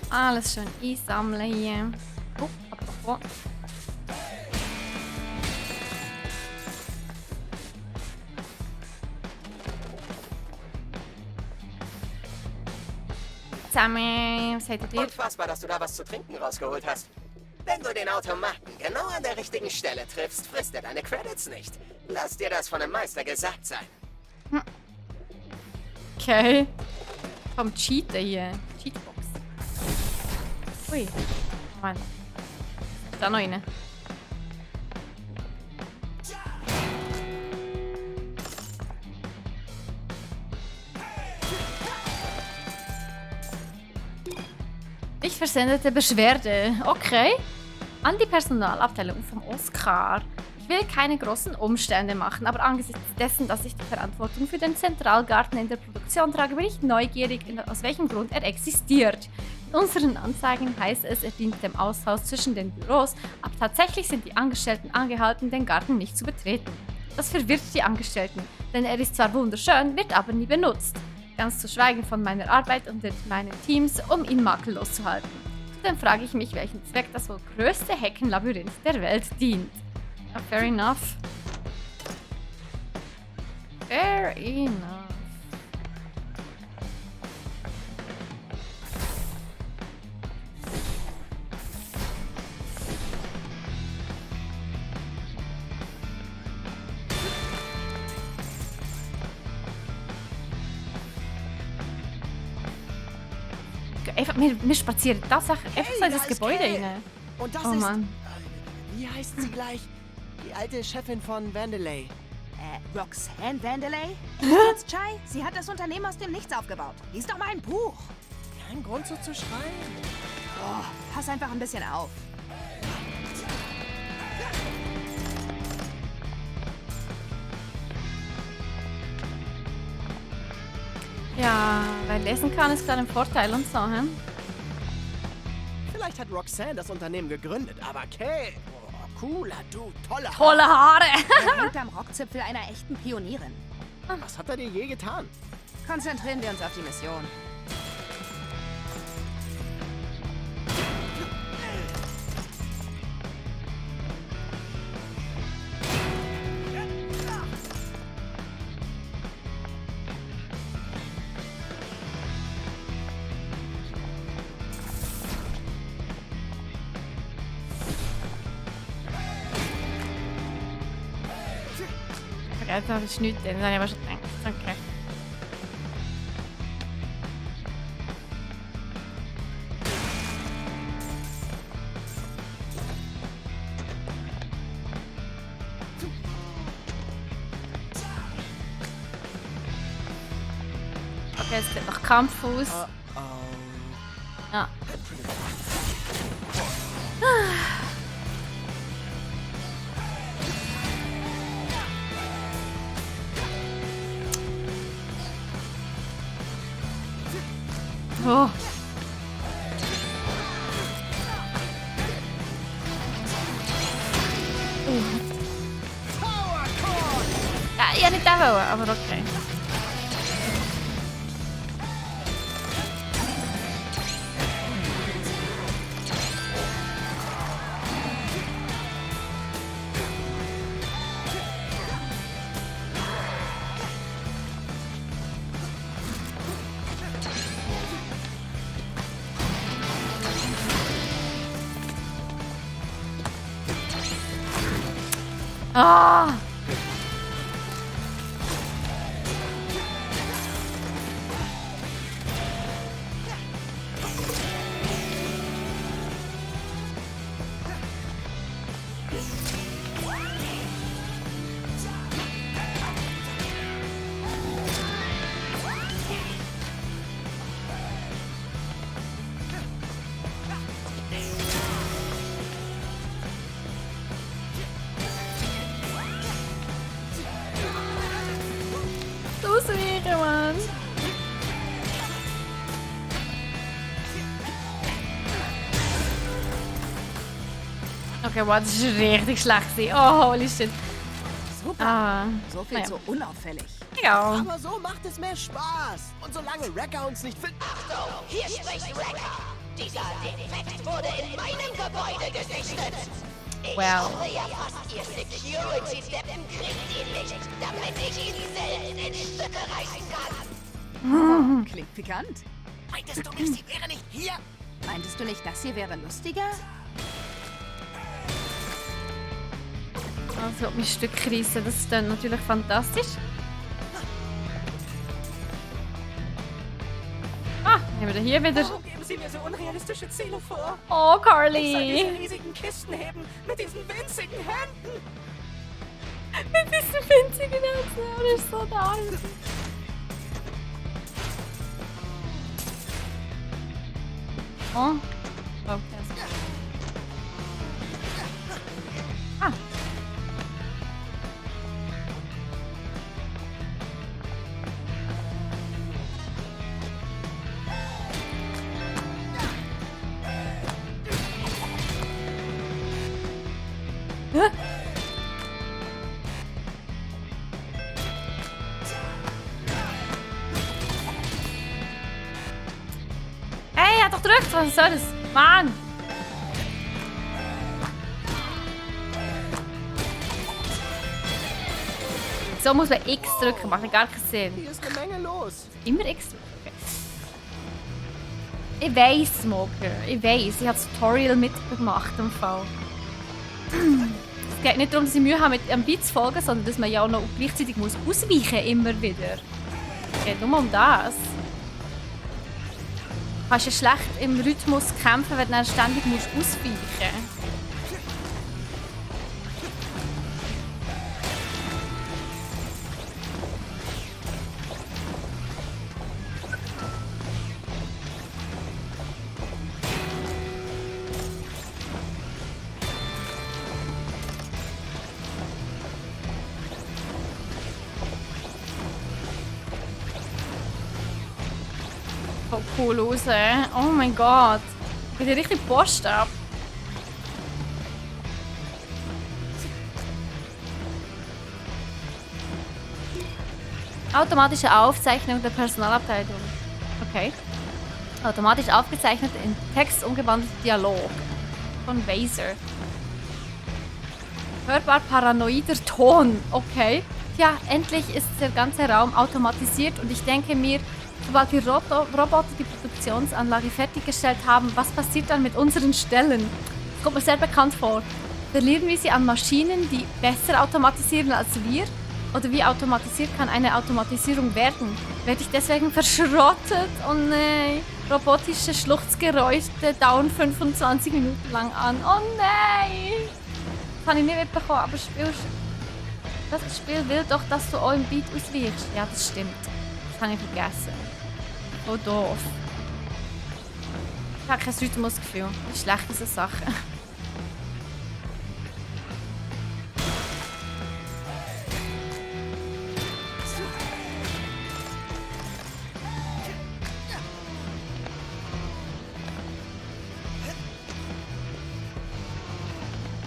Alles schön einsammeln hier. Oh, apropos. Zusammen, was hättet ihr? Unfassbar, dass du da was zu trinken rausgeholt hast. Wenn du den Automaten genau an der richtigen Stelle triffst, frisst er deine Credits nicht. Lass dir das von dem Meister gesagt sein. Okay. Vom Cheaten hier. Cheatbox. Ui. Moment. Ist da noch eine? Ich versendete Beschwerde. Okay. An die Personalabteilung vom Oscar. Ich will keine großen Umstände machen, aber angesichts dessen, dass ich die Verantwortung für den Zentralgarten in der Produktion trage, bin ich neugierig, aus welchem Grund er existiert. In unseren Anzeigen heißt es, er dient dem Austausch zwischen den Büros, aber tatsächlich sind die Angestellten angehalten, den Garten nicht zu betreten. Das verwirrt die Angestellten, denn er ist zwar wunderschön, wird aber nie benutzt. Ganz zu schweigen von meiner Arbeit und meinen Teams, um ihn makellos zu halten. Zudem frage ich mich, welchen Zweck das wohl größte Heckenlabyrinth der Welt dient. Ja, fair enough. Fair enough. Einfach, wir spazieren tatsächlich einfach so in das Gebäude rein. Und das Oh ist... Mann. Wie heißt sie gleich? Die alte Chefin von Vandelay. Roxanne Vandelay? Jetzt, Chai? Sie hat das Unternehmen aus dem Nichts aufgebaut. Lies doch mal ein Buch. Kein Grund so zu schreien. Oh, pass einfach ein bisschen auf. Ja, wer lesen kann, ist klar ein Vorteil und so, hm? Vielleicht hat Roxanne das Unternehmen gegründet, aber Kay... Oh, cooler Dude, tolle Haare. Tolle Haare! Er hängt am Rockzipfel einer echten Pionierin. Was hat er dir je getan? Konzentrieren wir uns auf die Mission. Ja, da habe ich nichts drin, das habe ich aber schon gedacht. Okay. Okay, es sieht nach Kampf aus. Ja. Oh. Ja, nicht da wollen, aber okay. Ah! Ausweichen, Mann! Okay, wow, das ist richtig schlecht. Oh, holy shit. Super. Ah, So viel naja. so unauffällig. Ja. Aber so macht es mehr Spaß. Und solange Wrecker uns nicht findet... Achtung, hier spricht Wrecker. Dieser Defekt wurde in meinem Gebäude gesichtet. Ich Wow. hoffe ja fast, ihr Security-Deppen kriegt ihn nicht, damit ich ihn selbst in Stücke reißen kann. Klingt pikant. Meintest du nicht, sie wäre nicht hier? Meintest du nicht, das hier wäre lustiger? Also, mein Stück reissen, das ist dann natürlich fantastisch. Ah, haben wir hier wieder. Warum geben Sie mir so unrealistische Ziele vor? Oh, Ich soll Carly! diese riesigen Kisten heben mit diesen winzigen Händen. Mit diesen winzigen Herzen, das ist so nice. Oh. Okay. Ah. Hä? Hey, er hat doch gedrückt. Was soll das? Mann! So muss man X drücken, macht gar keinen Sinn. Hier ist eine Menge los. Immer X drücken. Okay. Ich weiss, Smoker. Ich weiss. Ich habe das Tutorial mitgemacht im Fall. Es geht nicht darum, dass ich Mühe habe, mit einem Beat zu folgen, sondern dass man ja auch noch gleichzeitig muss ausweichen immer wieder. Es geht nur um das. Du kannst ja schlecht im Rhythmus kämpfen, wenn du dann ständig ausweichen musst. Voll cool raus. Oh mein Gott. Geht ja richtig Post ab. Automatische Aufzeichnung der Personalabteilung. Okay. Automatisch aufgezeichnet in Text umgewandelter Dialog. Von Vaser. Hörbar paranoider Ton. Okay. Tja, endlich ist der ganze Raum automatisiert und ich denke mir, sobald die Roboter die Produktionsanlage fertiggestellt haben, was passiert dann mit unseren Stellen? Das kommt mir sehr bekannt vor. Verlieren wir sie an Maschinen, die besser automatisieren als wir? Oder wie automatisiert kann eine Automatisierung werden? Werde ich deswegen verschrottet? Oh nein! Robotische Schluchzgeräusche dauern 25 Minuten lang an. Oh nein! Das habe ich nicht mitbekommen, aber das Spiel will doch, dass du auch im Beat ausweichst. Ja, das stimmt. Das habe ich vergessen. Oh, doof. Ich habe kein Rhythmusgefühl. Das ist schlecht, diese Sache.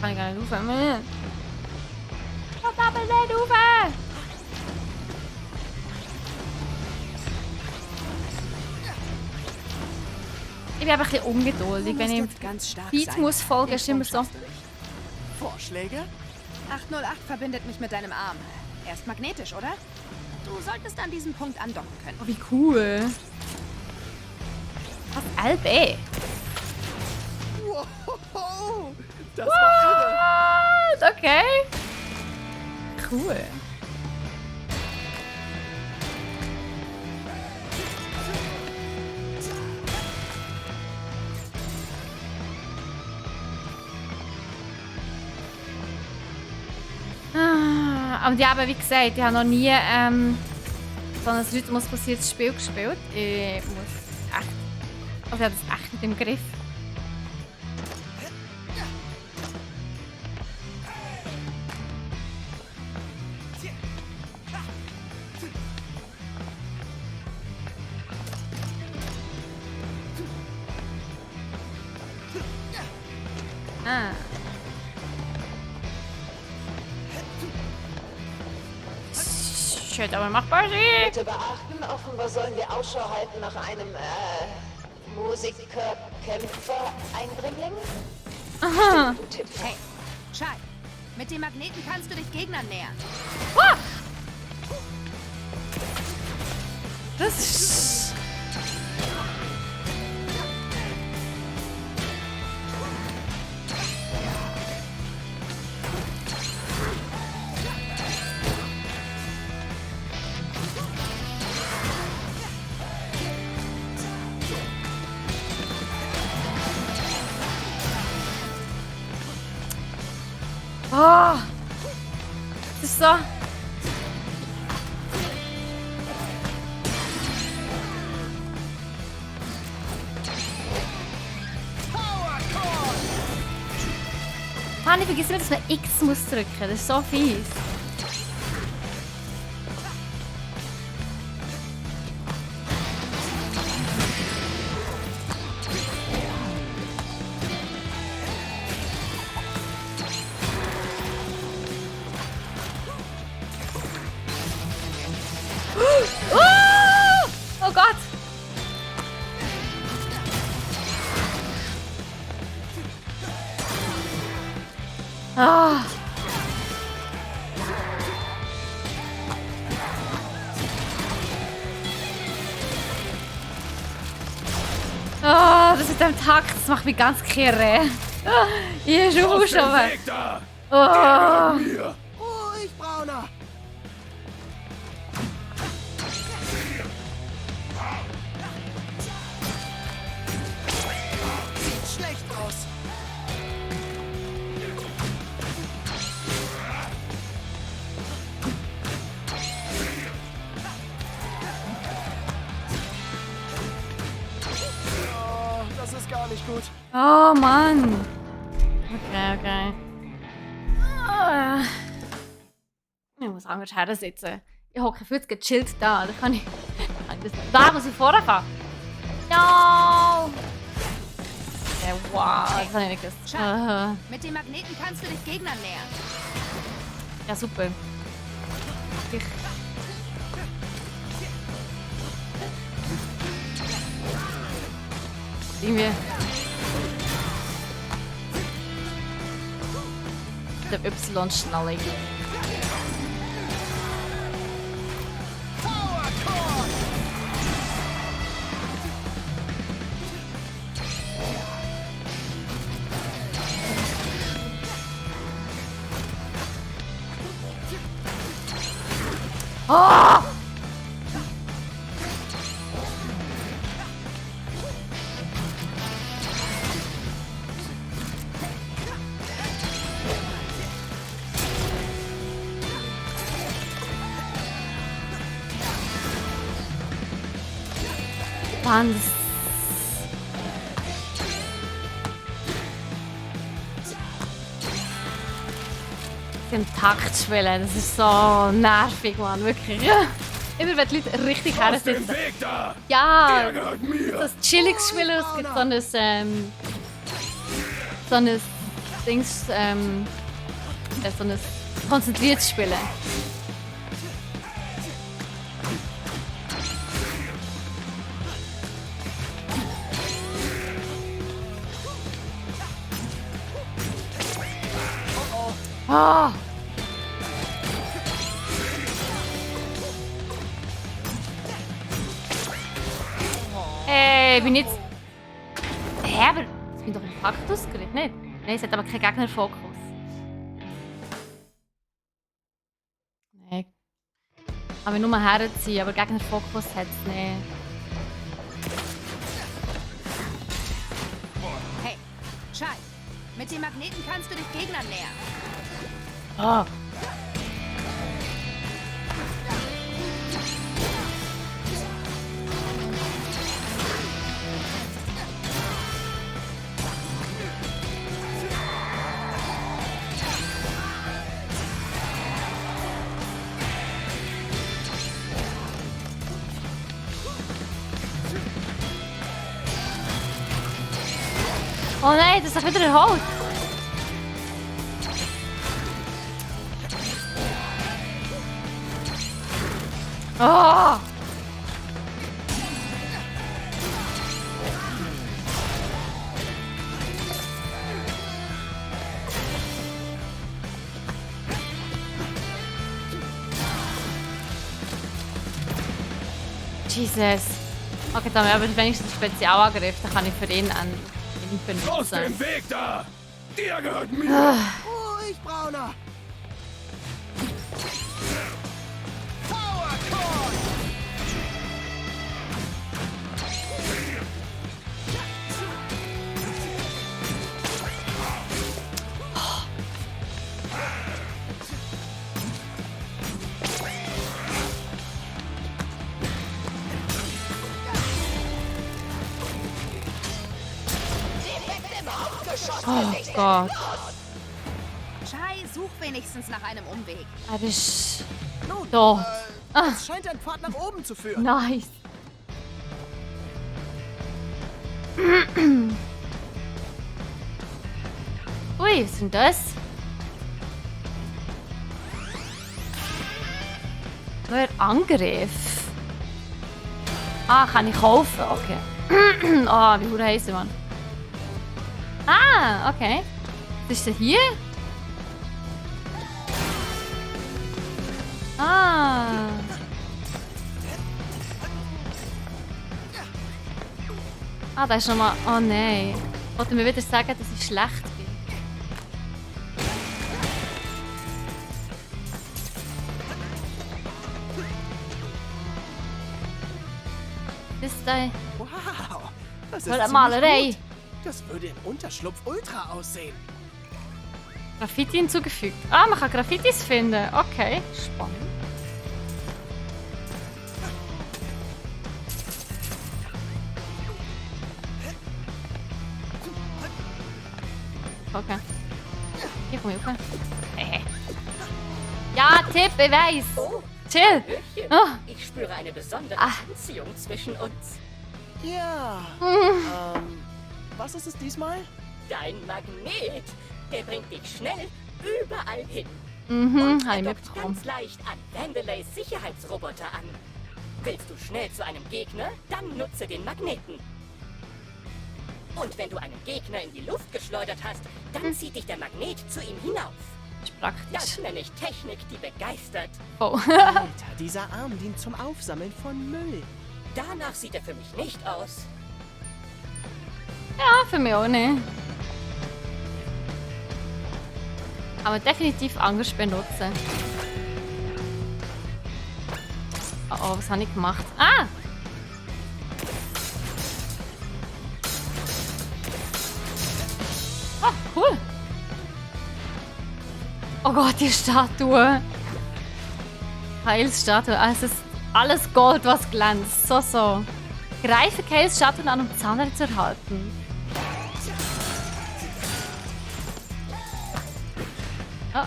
Kann ich gar nicht rauf. Verdammt, nicht rauf! Ich bin einfach ein bisschen ungeduldig, wenn ich Beat muss folgen, ist immer so. Vorschläge? 808 verbindet mich mit deinem Arm. Er ist magnetisch, oder? Du solltest an diesem Punkt andocken können. Oh, wie cool. Was? LB? Wow, das war irre. Okay. Cool. Aber ja, aber wie gesagt, ich habe noch nie so ein rhythmusbasiertes Spiel gespielt. Ich muss echt... Also ich habe das echt nicht im Griff. Ah. Shit, aber machbar sein. Bitte beachten, offenbar sollen wir Ausschau halten nach einem, Musiker, Kämpfer, Eindringling? Aha. Hey, Shai, mit dem Magneten kannst du dich Gegnern nähern. Ah! Das ist... Oh, das ist so... Mann, ich vergesse immer, dass man X muss drücken. Das ist so fies. Oh Gott! Ah. Oh, das mit dem Takt, das macht mich ganz kirre. Hier ist schon. Oh. Ruhig, Brauner! Sieht schlecht aus. Oh, das ist gar nicht gut. Oh Mann. Okay. Ich muss anders her sitzen. Ich hocke viel zu gechillt da. Da kann ich das da, was ich vorher kann. No! Wow, das habe ich nicht gewusst. Mit dem Magneten kannst du dich Gegnern nähern. Ja, super. Ich irgendwie. Der Y-Schnallig. Oh! Mann. Im Takt spielen, das ist so nervig, Mann, wirklich. Immer wenn die Leute richtig her sitzen. Ja, das chilliges Spielen, es gibt so ein Dings, so ein konzentriertes Spielen. Oh. Hey, bin jetzt. Hä, aber ich bin doch im Kaktus gerät, nicht? Nein, es hat aber keinen Gegnerfokus. Nein. Aber nur mal herziehen, aber Gegnerfokus hat es nicht. Hey, Schei. Mit dem Magneten kannst du dich Gegnern nähern. Oh. Oh nein, das ist doch wieder erholt. Oh! Jesus. Okay, dann aber wenigstens einen Spezialangriff, dann kann ich für ihn benutzen. Aus dem Weg da! Der gehört mir! Ruhig, Brauner! Oh Gott. Such wenigstens nach einem Umweg. Er ist Nun, dort. es scheint ein Pfad nach oben zu führen. Nice. Ui, was ist denn das? Neuer Angriff. Ah, kann ich kaufen? Okay. Ah, wie hure heisst man? Ah, okay. Was ist denn hier? Ah. Ah, da ist nochmal... Oh nein. Wollte mir wieder sagen, dass ich schlecht bin. Das ist da... Wow, das Voll ist eine Malerei. gut. Das würde im Unterschlupf ultra aussehen. Graffiti hinzugefügt. Ah, man kann Graffitis finden. Okay, spannend. Okay. Hier komm ich hoch. Ja, Tipp, ich weiss. Oh, Chill. Hallöchen. Oh. Ich spüre eine besondere Anziehung zwischen uns. Ja. Was ist es diesmal? Dein Magnet. Der bringt dich schnell überall hin. Mhm, Und hab ich er dockt mitbekommen. ganz leicht an Vandalays Sicherheitsroboter an. Willst du schnell zu einem Gegner, dann nutze den Magneten. Und wenn du einen Gegner in die Luft geschleudert hast, dann zieht dich der Magnet zu ihm hinauf. Praktisch. Das nenne ich Technik, die begeistert. Oh. Alter, dieser Arm dient zum Aufsammeln von Müll. Danach sieht er für mich nicht aus. Ja, für mich auch nicht. Aber definitiv anders benutzen. Oh, oh, was habe ich gemacht? Ah! Ah, cool! Oh Gott, die Statue! Heilsstatue. Ah, es ist alles Gold, was glänzt. So. Greife Kales Statuen an, um Zahnräder zu erhalten. Oh.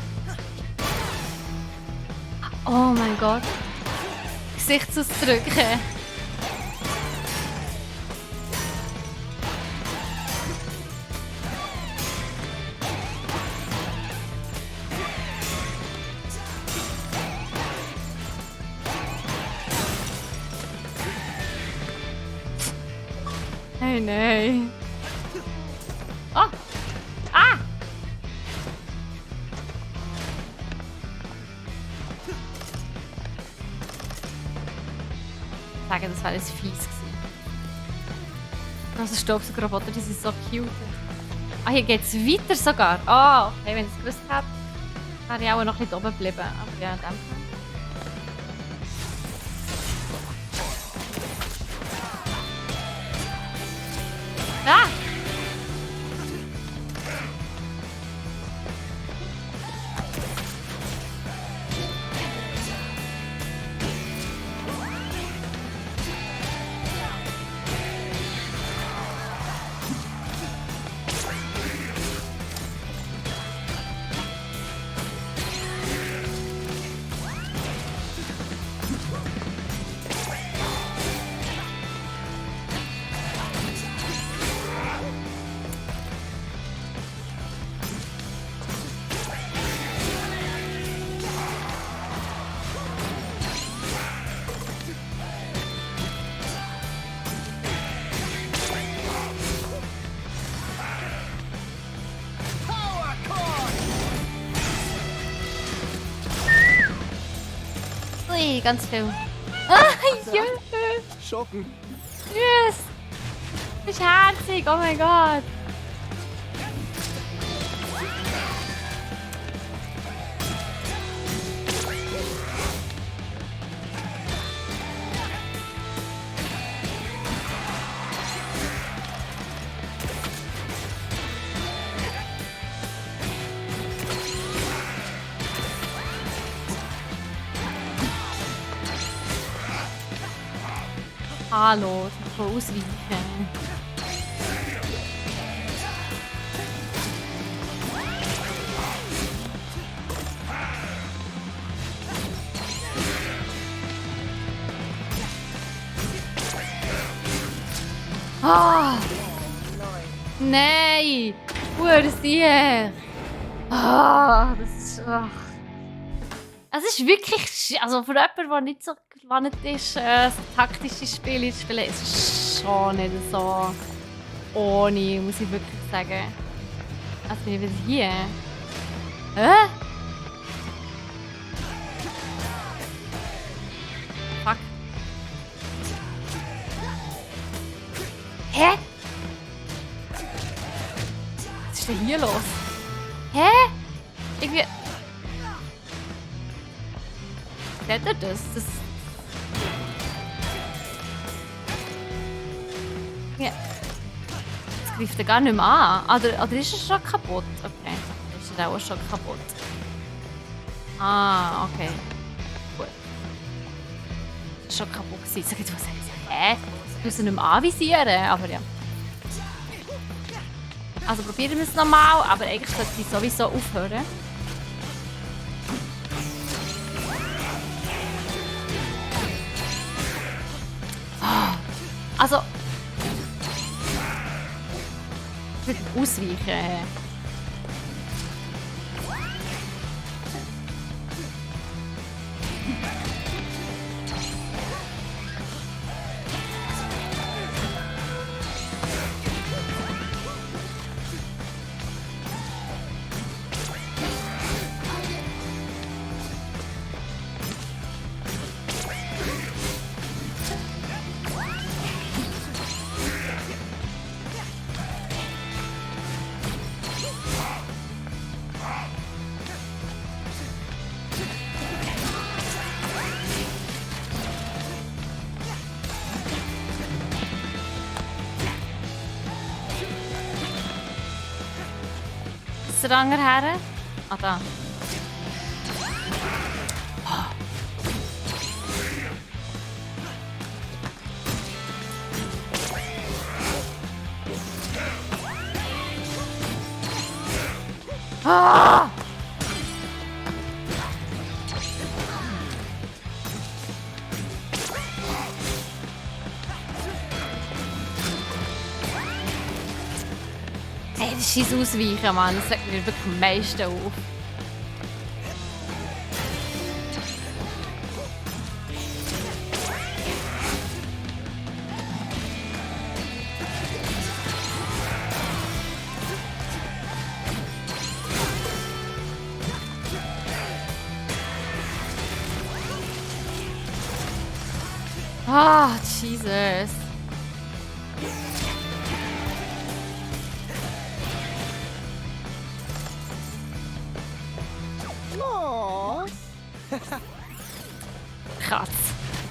Oh mein Gott. Gesichtsausdrücke. Hey, nein. Oh! Ah! Ich sage, das war alles fies gewesen. Also Staubsaugerroboter, die sind so cute. Ah, hier geht es weiter sogar. Ah, okay, wenn ich es gewusst hätte, wäre ich auch noch nicht oben geblieben. Aber ja, in dem Fall. Ah! Ui, ganz viel. Ah, ja. Schurken. Yes. Ist herzig, oh mein Gott. Hallo, ich kann ausweichen. Ah! Nein! Sieg! Ah! Das ist... Ach. Es ist wirklich... Also für jemanden, der nicht so gewandt ist, so taktische Spiele zu spielen, ist es schon nicht so ohne, muss ich wirklich sagen. Also bin ich wieder hier. Hä? Fuck. Hä? Was ist denn hier los? Hä? Irgendwie... Seht ihr das? Ja. Das greift er gar nicht mehr an. Oder ist er schon kaputt? Okay. Ist er auch schon kaputt. Ah, okay. Gut. Ist schon kaputt gewesen. Sag jetzt, was sagen sie? Hä? Ich muss ihn nicht mehr anvisieren, aber ja. Also probieren wir es nochmal, aber eigentlich sollte sie sowieso aufhören. Also... Ich will ausweichen. Ist der andere her? Ah, da. Ah! Hey, das ist Ausweichen, Mann. Das sagt mir wirklich am meisten auf. Ah, Jesus. Oh. Kratz.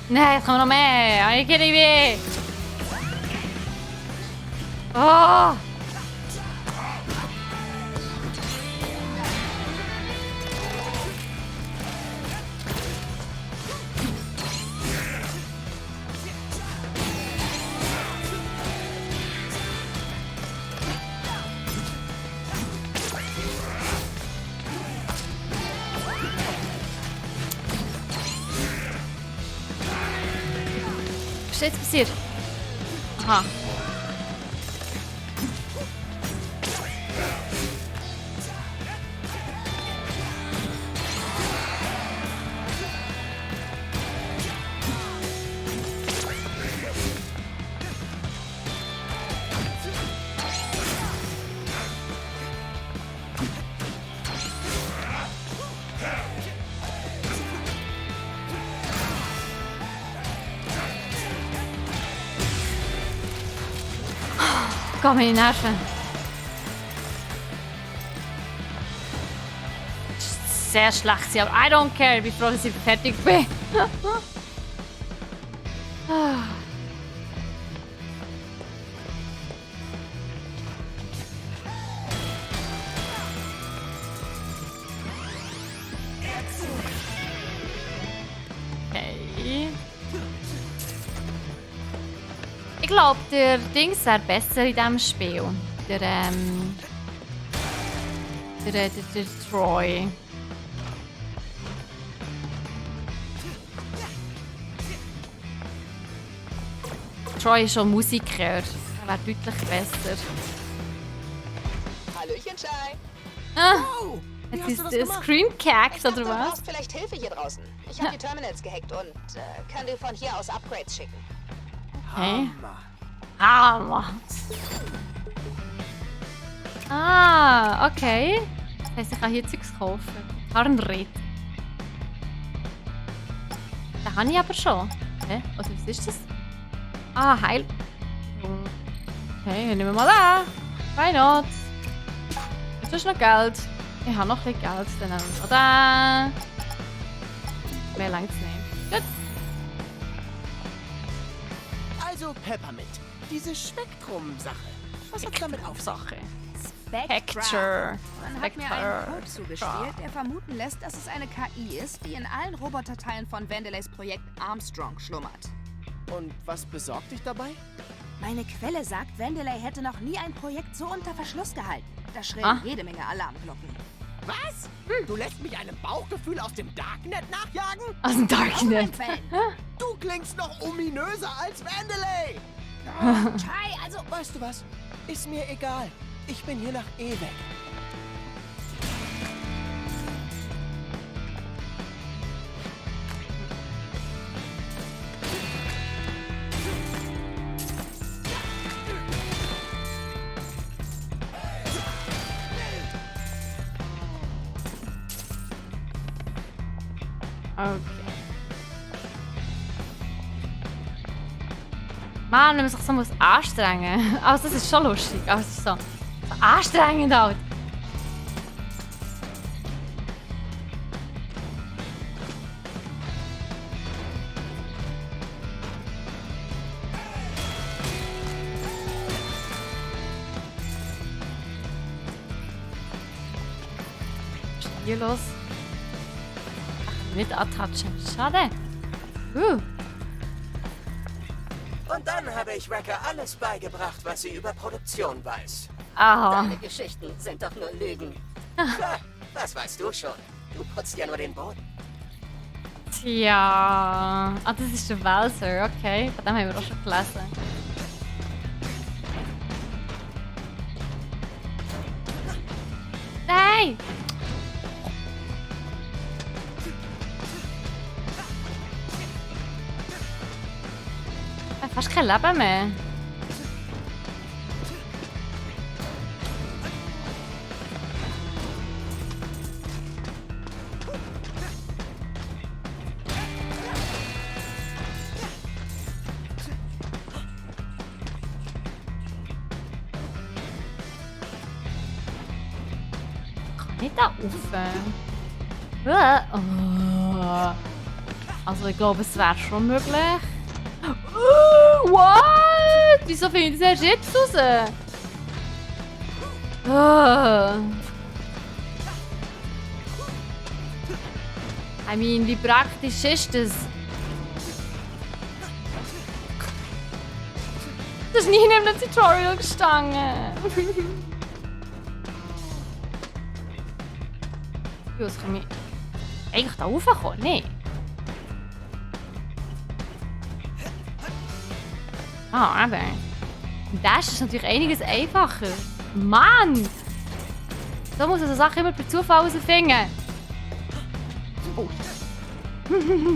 Nein, es kommt noch mehr. Ich gehe nicht weh. Oh. Was ist jetzt passiert? Aha. Gott, meine Nerven. Das ist sehr schlecht, aber I don't care. Ich bin froh, dass ich fertig bin. Okay. Ich glaube, der Dings wäre besser in diesem Spiel. Der Troy. Troy ist schon Musiker. wäre deutlich besser. Hallöchen, Shai. Ah, Oh, wie jetzt hast ist du das der gemacht? Screen gehackt, Ich dachte, oder du was? brauchst vielleicht Hilfe hier draußen. Ich habe die Terminals gehackt und kann dir von hier aus Upgrades schicken. Hä? Hammer. Ah, okay. Das heisst, ich kann hier Zeugs kaufen. Harnrät. Den habe ich aber schon. Hä? Also, was ist das? Ah, Heil. Okay, nehmen wir mal an. Why not? Jetzt ist noch Geld. Ich habe noch ein bisschen Geld. Dann nehmen wir da. Mehr langt es nicht. Gut. Also, Peppermint, diese Spektrum-Sache. Was hat's damit auf sich? Spectre. Man hat mir einen Code zugespielt, der vermuten lässt, dass es eine KI ist, die in allen Roboterteilen von Vandalays Projekt Armstrong schlummert. Und was besorgt dich dabei? Meine Quelle sagt, Vandalay hätte noch nie ein Projekt so unter Verschluss gehalten. Da schrillen jede Menge Alarmglocken. Was? Du lässt mich einem Bauchgefühl aus dem Darknet nachjagen? Aus dem Darknet. Du klingst noch ominöser als Vandalay! Shai, also... Weißt du was? Ist mir egal. Ich bin hier nach weg. Okay. Mann, wenn man sich so muss anstrengen. Also das ist schon lustig. Also es ist so anstrengend halt. Was ist denn hier los? Ach, nicht antatschen. Schade. Und dann habe ich Wrecker alles beigebracht, was sie über Produktion weiß. Aha. Deine Geschichten sind doch nur Lügen. Klar, das weißt du schon. Du putzt ja nur den Boden. Tja. Ah, das ist der Walser, okay. Von dem haben wir auch schon gelesen. Nein! Ich habe fast kein Leben mehr. Nicht da rauf. Oh. Also ich glaube, es wäre schon möglich. What? Wieso finde ich das erst jetzt raus? I mean, wie praktisch ist das? Das ist nie in einem Tutorial gestanden. Jetzt kann ich eigentlich da raufkommen? Nein. Ah, aber. Das ist natürlich einiges einfacher. Mann! So muss man so Sachen immer per Zufall herausfinden. Oh. Nein!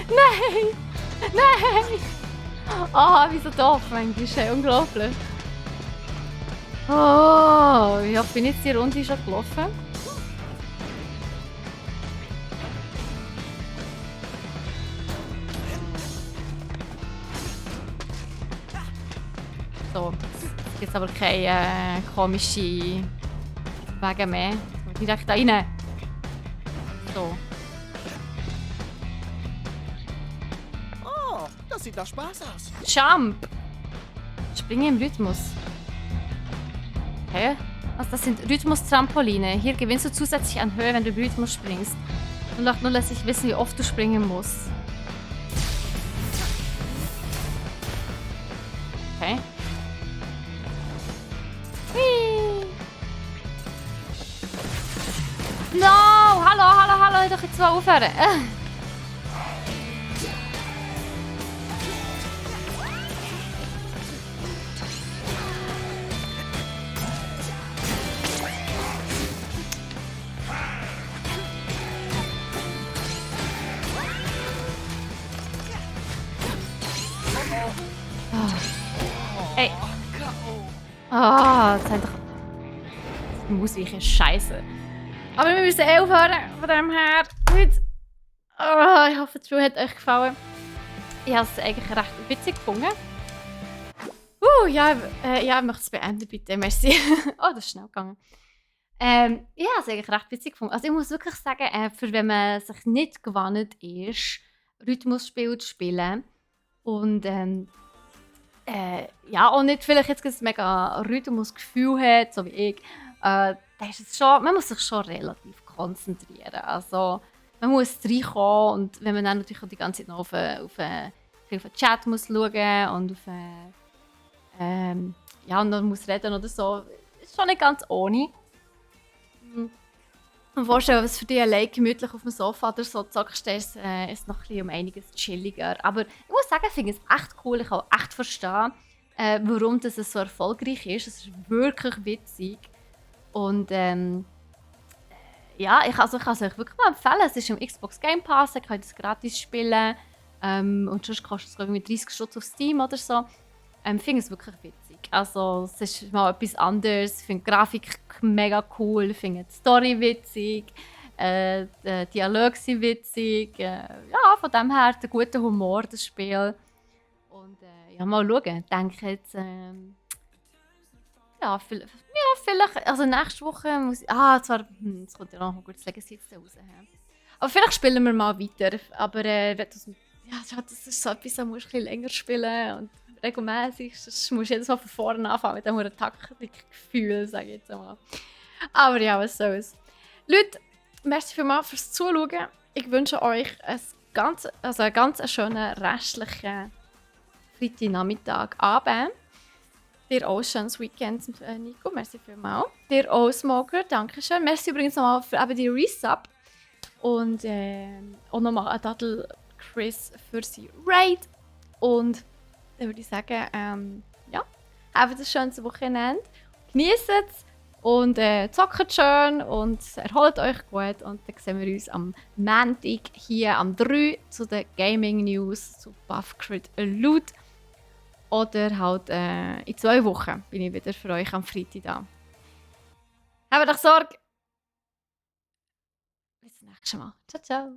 Nein! Nein! Ah, wie so doof manchmal. Unglaublich. Oh, ja, bin jetzt die Runde schon gelaufen. So, jetzt gibt es aber keine komischen Wege mehr. Direkt da rein. So. Oh, das sieht nach Spaß aus. Jump! Springe im Rhythmus. Okay. Also das sind Rhythmus-Trampoline. Hier gewinnst du zusätzlich an Höhe, wenn du im Rhythmus springst. 080 lässt sich wissen, wie oft du springen musst. Okay. Whee. No! Hallo! Ich doch jetzt mal aufhören. Ey. Ah, das hat doch... Die Musik ist scheiße. Aber wir müssen aufhören von dem her. Heute. Ich hoffe, die Show hat euch gefallen. Ich habe es eigentlich recht witzig gefunden. Ich möchte es beenden, bitte. Merci. Das ist schnell gegangen. Ich habe es eigentlich recht witzig gefunden. Also ich muss wirklich sagen, für wenn man sich nicht gewohnt ist, Rhythmusspiel zu spielen und auch nicht vielleicht jetzt ein mega Rhythmusgefühl hat, so wie ich, dann ist es schon, man muss sich schon relativ konzentrieren. Also man muss reinkommen und wenn man dann natürlich auch die ganze Zeit noch auf den Chat muss schauen und auf und dann muss reden oder so, ist schon nicht ganz ohne. Und vorstellen, was für dich allein gemütlich auf dem Sofa oder so zockst, ist es noch ein bisschen um einiges chilliger. Aber ich muss sagen, ich finde es echt cool. Ich kann auch echt verstehen, warum das so erfolgreich ist. Es ist wirklich witzig. Und ich kann es euch wirklich mal empfehlen. Es ist im Xbox Game Pass, ihr könnt es gratis spielen. Und sonst kostet es irgendwie 30 Stutz auf Steam oder so. Ich finde es wirklich witzig. Also, es ist mal etwas anderes. Ich finde die Grafik mega cool. Ich finde die Story witzig. Die Dialoge sind witzig. Von dem her der gute Humor, das Spiel. Und mal schauen. Ich denke jetzt... vielleicht... Also nächste Woche muss ich... jetzt kommt ja noch ein gutes Legacy jetzt raus. Aber vielleicht spielen wir mal weiter. Aber das ist so etwas, da musst du ein bisschen länger spielen. Und regelmäßig, sonst musst du jedes Mal von vorne anfangen mit diesem Taktikgefühl, sage ich jetzt einmal. Aber ja, was soll's. Leute, merci vielmals fürs Zuschauen. Ich wünsche euch einen ganz schönen restlichen Freitagnachmittag, Abend. Dir auch ein schönes Weekend, Nico, merci vielmals. Dir auch, Smoker, danke schön. Merci übrigens nochmal für eben die Resub. Und auch nochmal an Dadel Chris für sein Raid. Und dann würde ich sagen, habt ein schönes Wochenende. Genießt es und zockt schön und erholt euch gut. Und dann sehen wir uns am Montag hier am 3 zu den Gaming News zu Buff Crit Loot. Oder halt in 2 Wochen bin ich wieder für euch am Freitag da. Habt euch Sorge. Bis zum nächsten Mal. Ciao, ciao.